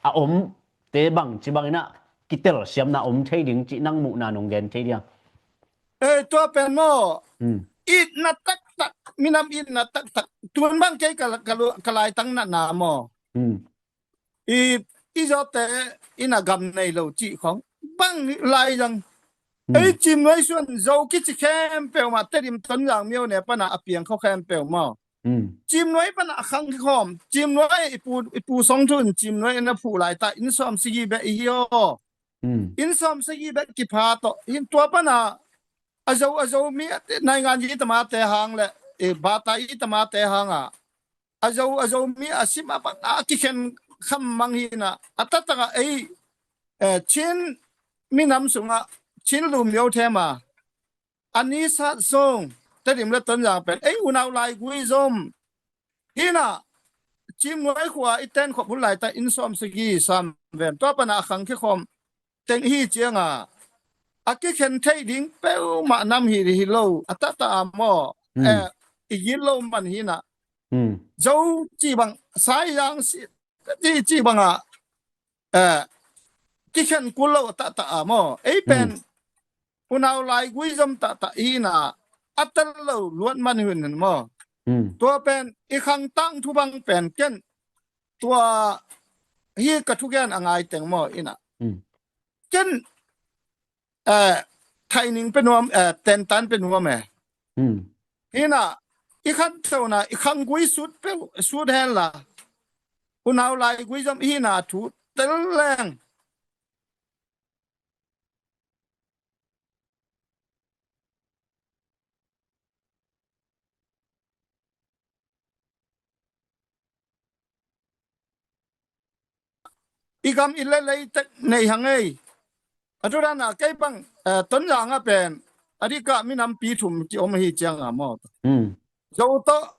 a om te bang ci bang inah kitel siamna om thei ding cih nang muhna nong gen thei dia. Eh, tua pen maw? Itna taktak, minam itna taktak. Tuan bang kei ka, ka, ka laitang natna maw? I, i zawte ina gam nei lo cih khong bang lai zang. Ei Cimnuai suan Zo kici khempeuh mah Tedim Tonzang Myone pana a piang khawh khempeuh maw? Cimnuai pana a khang khawm. Cimnuai i pu, i pu Song Thun Cimnuai ina phuh laita inn sawm sigi beh i hi aw. Inn sawm sigi beh kipha tawh. Tua pana a Zo, a Zomi naingan i tamate hang le, eh, bata i tamate hang a a Zo, a Zomi a sim a bang a kikhen kham mang hi na, a taktak a ei, eh, Chin minam sungah, Chin lumyo them a, a ni sat sung, Tedim le Tonzang pen ei unau laigui zom hi na, Cimnuai khua i ten khop hun laita inn sawm sigi sam ven, tua pana a khang khe khawm teng hi cianga a kikhen thei ding peuhmah nam hi, hi lo, a taktak a maw? Eh, i gil lo man hi na. Zo ci bang, Saizang si, ci, ci bang a, eh, kikhen kul lo a taktak a maw? Ei pen unau laigui zom taktak hi na, a tel lo luat man hun hen maw? Tua pen i khang tang thu bang pen ken tua hi ka thugen a ngai teng maw ina. Ken, eh, thaining pe nuam, eh, tentan pe nuam e. Ina, i khan tona, i khanggui sut pe, sut hen la. Unau laigui zom ina thu tel leng. I gam i lelei tek nei hang ei. A tu dana kei bang, eh, Tonzang a pen a dika minampi thum ki om hi cianga maw? Zo tawh,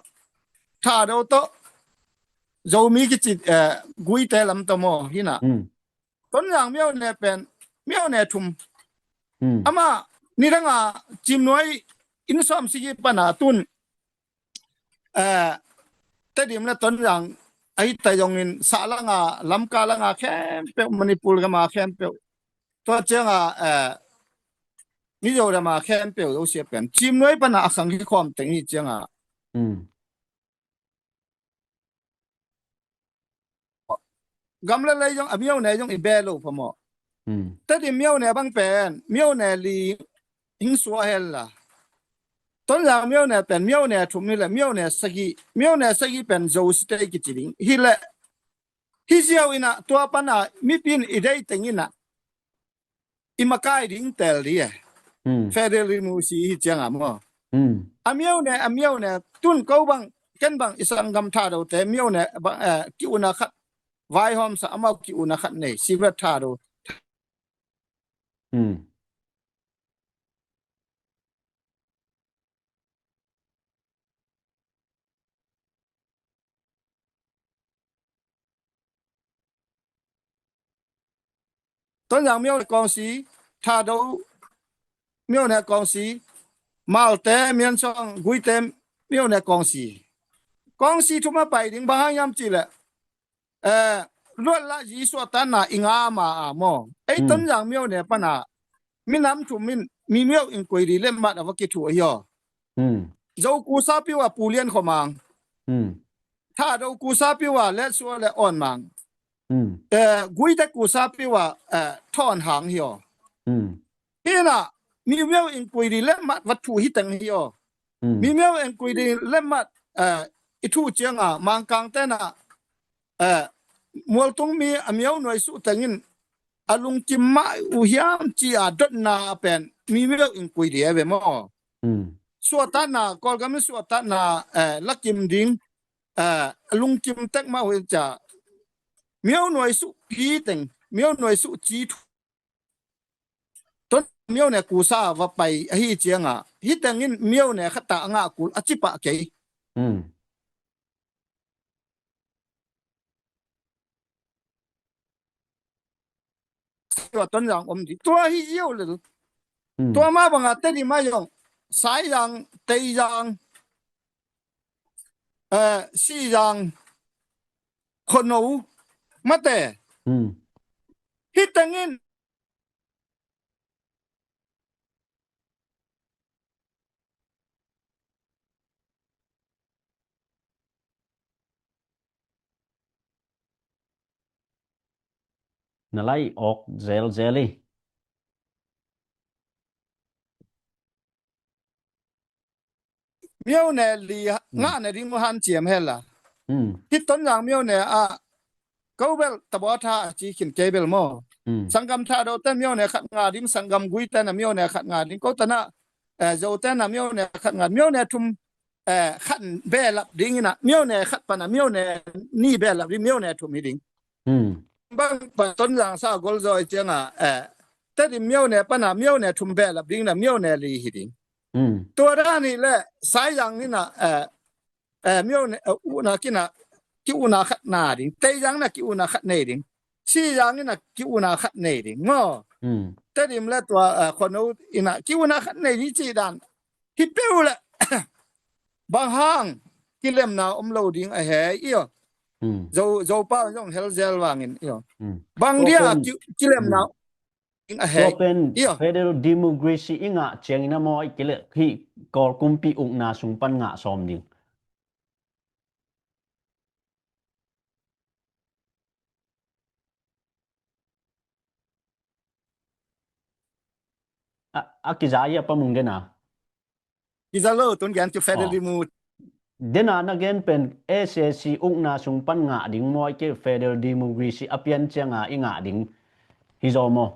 Thado tawh, Zomi kici, eh, guite lam tawh maw hina. Tonzang Myone pen, Myone thum. Ama nidanga Cimnuai inn sawm sigi pana tun, eh, Tedim le Tonzang ahi ta zongin Sahlanga, Lamka langa khempeuh, Manipur gama khempeuh, tua cianga, eh, Mizoram a khempeuh zosia pen Cimnuai pana a khang hi khawm teng hi cianga. Gam le lei zong a Myone zong i be lo pha maw? Tedim Myone bang pen Myone li hing sua hel la. Tonzang Myone pen Myone thum hi le Myone sagi, Myone sagi pen Zo sitei kici ding hi le. Hi ziau ina tua pana mipin i dei teng ina i makai ding tel di e. Federal University hi cianga maw? A Myone, a Myone tun ko bang, ken bang i sanggam Thado te Myone bang, eh, ki una khat vaihawm sa, amau ki una khat nei, Sivet Thado. Tonzang Myone kawngsi, Thado Myone kawngsi, Malte, Miansong, Guite Myone kawngsi. Kawngsi thum a pai ding bang hang hiam cih leh, eh, luat lah zi suahtakna i ngam a maw? Ei Tonzang Myone pana minam thum in mi myo in koi di le mat a va kithu ahi aw. Zo kusa piu a Pu Lian Khua Mang. Thado kusa piu a Let Sua le Awn Mang. Eh, Guite kusa piu a, eh, Thawn Hang hi aw. Hina, mi myo in koi di le mat va thu hi teng hi aw. Mi myo in koi di le mat, eh, i thu cianga Mangkang tena, eh, mualtung mi a myo nuai suh tengin a lungkim mah uh hiam ci a dotna pen mi myo in koi di a ve maw? Suahtakna, Kawlgam in suahtakna, eh, lakim ding, eh, a lungkim tek mah uh hi ca. Myo nuai suh pi teng, myo nuai suh ci thu. Tonzang Myone kusa va pai ahi cianga, hi tengin Myone khata a ngah kul a ci pah kei. Hmm. Tua Tonzang om ding. Tua hi ziau lel. Hmm. Tua mah banga Tedim ah zong Saizang, Teizang, eh, Sizang, Khuano, mate. Hmm. Hih tengin na lai awk zelzel hi. Myone li ha-, hmm, ngahna ding uh hanciam hen la. Hmm. Hih Tonzang myone ah ko bel Tabawtha a ci khin kei bel maw. Hmm. Sanggam Thado ten myone khat ngah ding, sanggam Gui ten a myone khat ngah ding. Ko ten ah, eh, Zo ten a myone khat ngah, myone thum, eh, khat behlap ding in ah, myone khat pan a myone nih behlap ding, myone thum hi ding. Hmm. Bang pan Tonzang sa golzaw i ciangah, eh, Tedim myone pan a myone thum behlap ding in ah myone li hi ding. Hmm. Tua dan hi leh Saizang in ah, eh, eh, myone, eh, ukna kinah, ki-ukna khat na ding. Teizang in ah ki-ukna khat nei ding. Sizang in ah ki-ukna khat nei ding maw. Hmm. Tedim le tua, eh, Khuano in ah ki-ukna khat nei ding cih dan. Hi peuh leh bang hang kilemna om lo ding a hei, i aw. Hmm. Zo, Zopa zong helzel vangin, i aw. Hmm. Bang dia ki-, kilemna om ding a hei, i aw. Tua pen federal democracy i ngah ciangin a maw, ahih kei leh hih Kawl kumpi ukna sung pan ngah sawm ding. A, a kiza hi a Pa Mung, den a. Kiza lo, tun gen ci federal demo. Den a na gen pen S A C ukna sung pan ngah ding maw, ahih kei leh federal democracy a pian cianga i ngah ding hi zaw maw.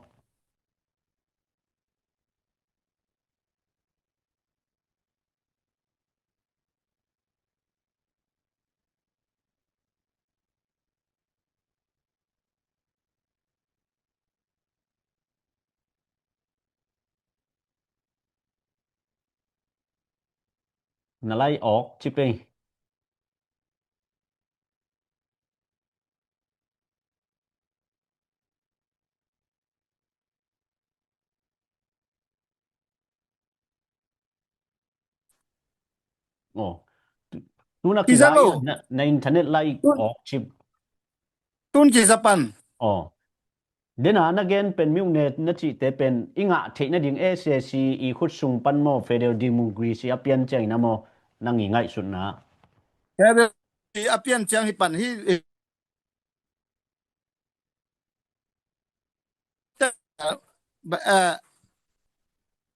Na lai awk ci pei. Oh. Tu-, tuna kiza lo. Na, na internet lai awk cip. Tun kiza pan. Oh. Dena na gen pen myone na cihte pen i ngah theih nading S A C i khut sung pan maw, federal democracy a pian ciangin a maw, nang i ngaihsutna. Federal a pian ciang hi pan hi, eh,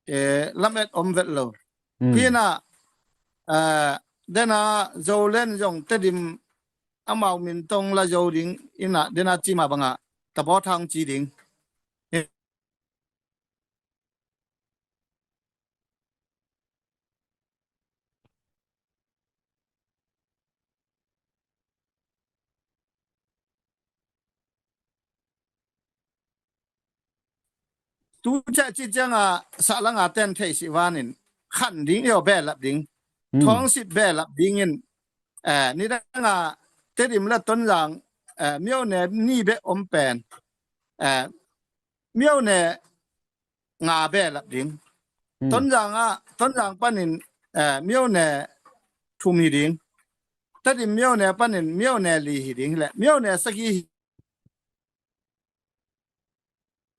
eh, lamet om vet lo. Hmm. Hina, eh, dena Zoland zong Tedim amau min tong la zo ding ina, dena cima banga Tabawtha ci ding. Tu ciah ci cianga sahlanga ten theih sih vanin khan ding, io, behlap ding. Hmm. Thawngsip behlap dingin, eh, nidanga Tedim le Tonzang, eh, myone ni beh om pen, eh, myone nga behlap ding. Hmm. Tonzang ah, Tonzang panin, eh, myone thum hi ding. Tedim myone panin myone li hi ding. Le myone sagih hi.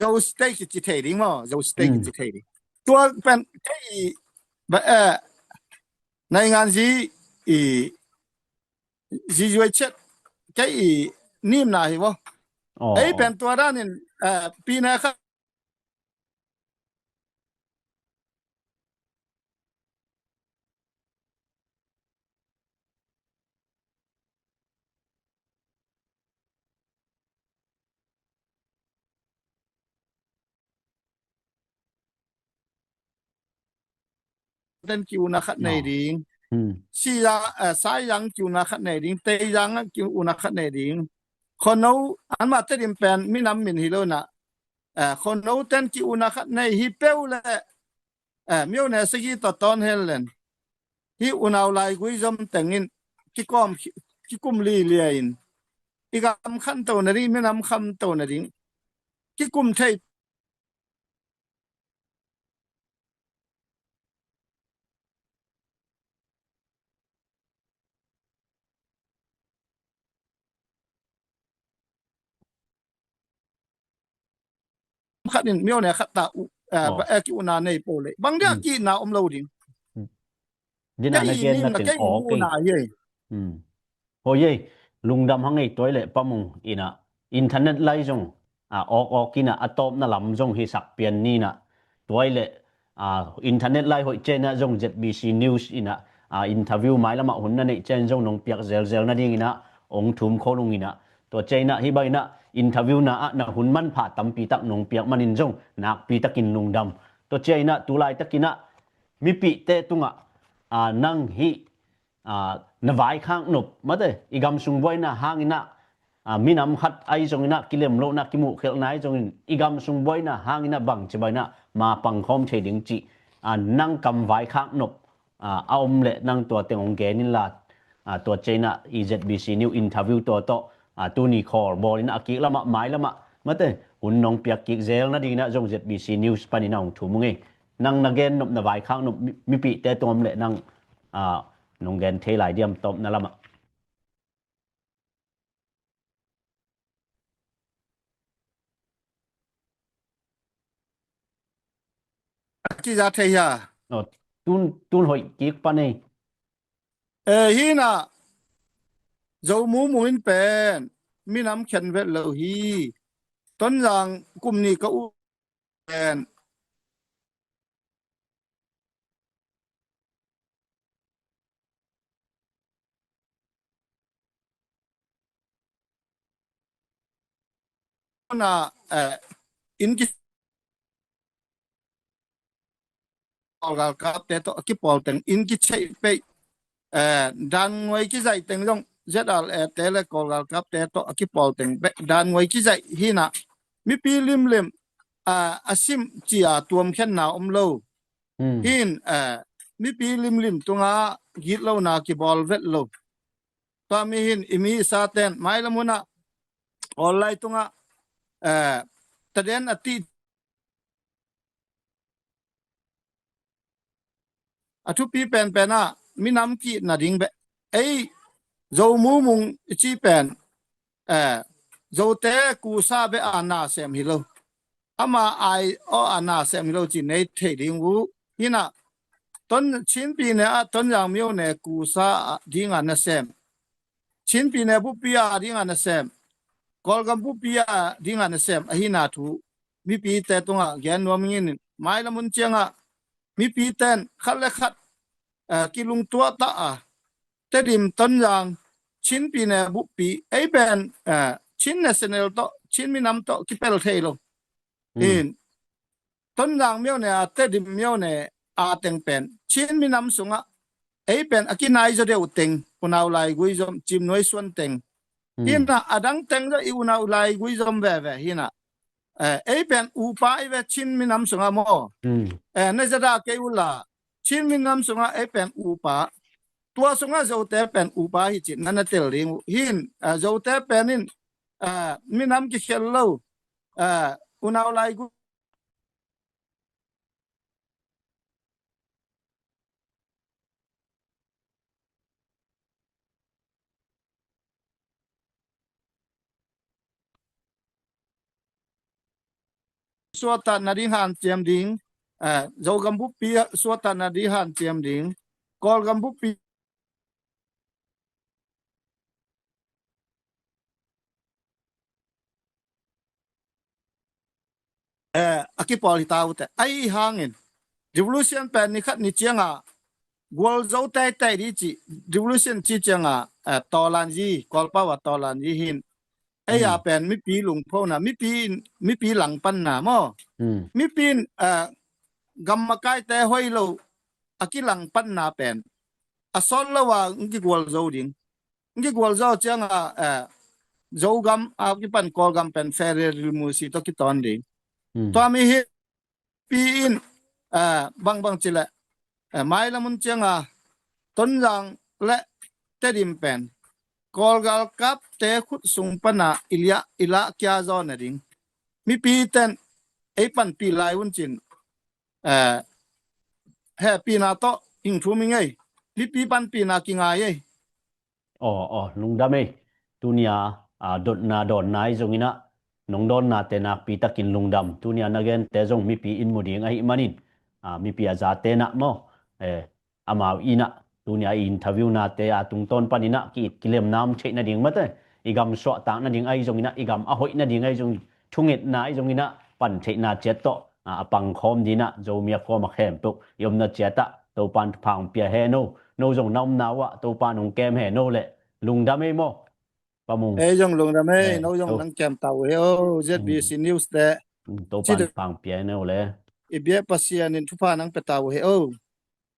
Zo State kici thei ding maw? Zo State, hmm, kici thei ding. Tua pen kei i, ba, eh, naingan zi i, zi zuai chet kei i nimna hi maw? Oh. Ei pen tua danin, eh, pine kha ten ki-una khat nei ding. Hmm. Sizang, eh, Saizang ki-una khat nei ding. Teizang ki-una khat nei ding. Khono, anmah Tedim pen minam min hi lo na. Eh, Khono ten ki-una khat nei hi peuh le, eh, myone sagih tawh tawn hel len. hih unau laigui zom tengin kikawm, kikum lilia in i gam khanto nading, minam khanto nading kikum thei khat in myo ne khat ta u, eh, ba, eh, ki una nei po le bang dia ki na om lo ding. Dina na gen na ken awk ei. Ho ei, lungdam hang ei. Tua i le pamung ina internet lai zong a awk awk ina a tawpna lam zong hi sak pian nina. Tua i le a internet lai hoih cena zong Z B C News ina a interview mai lama hun na neih cen zong nong piak zelzel nading ina ong thum kho lung ina. Tua cena hi ba ina interview na a na hun manpha tampi tak nong piak manin zong nakpi takin lungdam. Tua cia ina tulai takina mipite tungah a nang hih a na vaikhak nop mate i gam sung buaina hangina a minam khat ai zongina kilem lohna kimuhkhelhna ai zongin i gam sung buaina hangina bang ci baina ma pangkhawm thei ding ci a nang kam vaikhak nop a om le nang tua teng ong gen inla a tua cena i Z B C News interview tua tawh a tuni khawl bawlina a kik lama mai lama mate hun nong piak kik zel nadingina zong Z B C News panina ong thum ung ei. Nang na gen nop na vaikhak nop mipite tung om le nang a nong gen thei lai diam tawpna lama. A kiza thei hia? Tun, tun hoih kik pan ei. E, hina Zo mumu in pen minam khen vet lo hi. Tonzang kum ni ka u pen na, eh, inn ki Kawl galkapte tawh a kipawl teng inn kicheih peih, eh, dan nguai kizaih teng zong Z R A te le Kawl galkapte tawh a kipawl teng dan nguai kizaih hina mipi limlim a sim cia tuamkhiatna om lo. Hin mipi limlim tunga gitlona kibawl vet lo. Tua mi hin i mi i sa ten mailam hunah online tungah taden a tih a thupi penpen ah minam kihna ding beh ei Zo mumung i ci pen Zote kusa beh a nasem hi lo. Ama ai aw a nasem hi lo ci nei thei ding uh. Hinah Chinpi ne ah Tonzang myo ne kusa dinga nasem, Chinpi ne bupi a dinga nasem, Kawlgam bupi a dinga nasem ahina thu mipite tungah gen nuam ngin. Mailam hun ciangah mipi ten khat le khat kilungtuah ta a Tedim Tonzang Chinpi ne bupi ei pen Chin national tawh Chin minam tawh kipel thei lo. In Tonzang myo ne a Tedim myo ne a teng pen Chin minam sungah ei pen a kinai zaw deuh teng unau laigui zom cimnuai suan teng hinah a dang teng zaw i unau laigui zom veve hinah ei pen upa i ve Chin minam sungah maw? Na zada kei ula Chin minam sungah ei pen upa tua sungah Zote pen upa hi cin na na tel ding uh hin Zote pen in minam kikhel lo unau laigui suahtakna ding hanciam ding, Zogam bupi suahtakna ding hanciam ding, Kawlgam bupi a kipawl hi ta uh teh. Ahi hangin revolution pen ni khat ni cianga gualzo teitei di ci revolution ci cianga tawlanzi Kawlpau a tawlanzi hin ei a pen mipi lungphona mipi mipi langpanna maw? Mipi in gam makaite hoi lo a kilangpanna pen a sawt lo a ng kigualzo ding. Ng kigualzo cianga Zogam a kipan Kawlgam pen federal musi tawh kitawn ding. Tua mi hi pi in bangbang cileh mailamun cianga Tonzang le Tedim pen Kawl galkapte khut sung pana i liah, i lah kia zaw nading. Mipi ten ei panpih lai un cin, eh, hehpihna tawh hing thum i ngei. Mipi panpihna kingai ei. Aw, aw, lungdam ei. Tunia, a, dotna dawnna i zong inah, nong dawnna te nakpi takin lungdam. Tunia na gente zong mipi in mu ding ahih manin, a, mipi a zate nah maw, eh, amau inah tunia i interview nate a tungtawn paninah ki-it kilemna om theih nading mate, i gam suahtak nading ahi zong inah, i gam a hoih nading ahi zong, thungetna ahi zong inah pan theihna ciat tawh, a, a pangkhawm dinah Zomi a khawm a khempeuh i omna ciatah Topan thupha hong pia hen aw. No zong na omna uhah Topan hong kem hen aw le. Lungdam ei maw, Pa Mung? Ei zong lungdam ei. Eh, no zong to nang kem ta uh hi aw. Z B C News te, mm, Topan thupha hong pia hen aw le. I biak Pasian in thupha nang pia ta uh hi aw.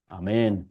Amen.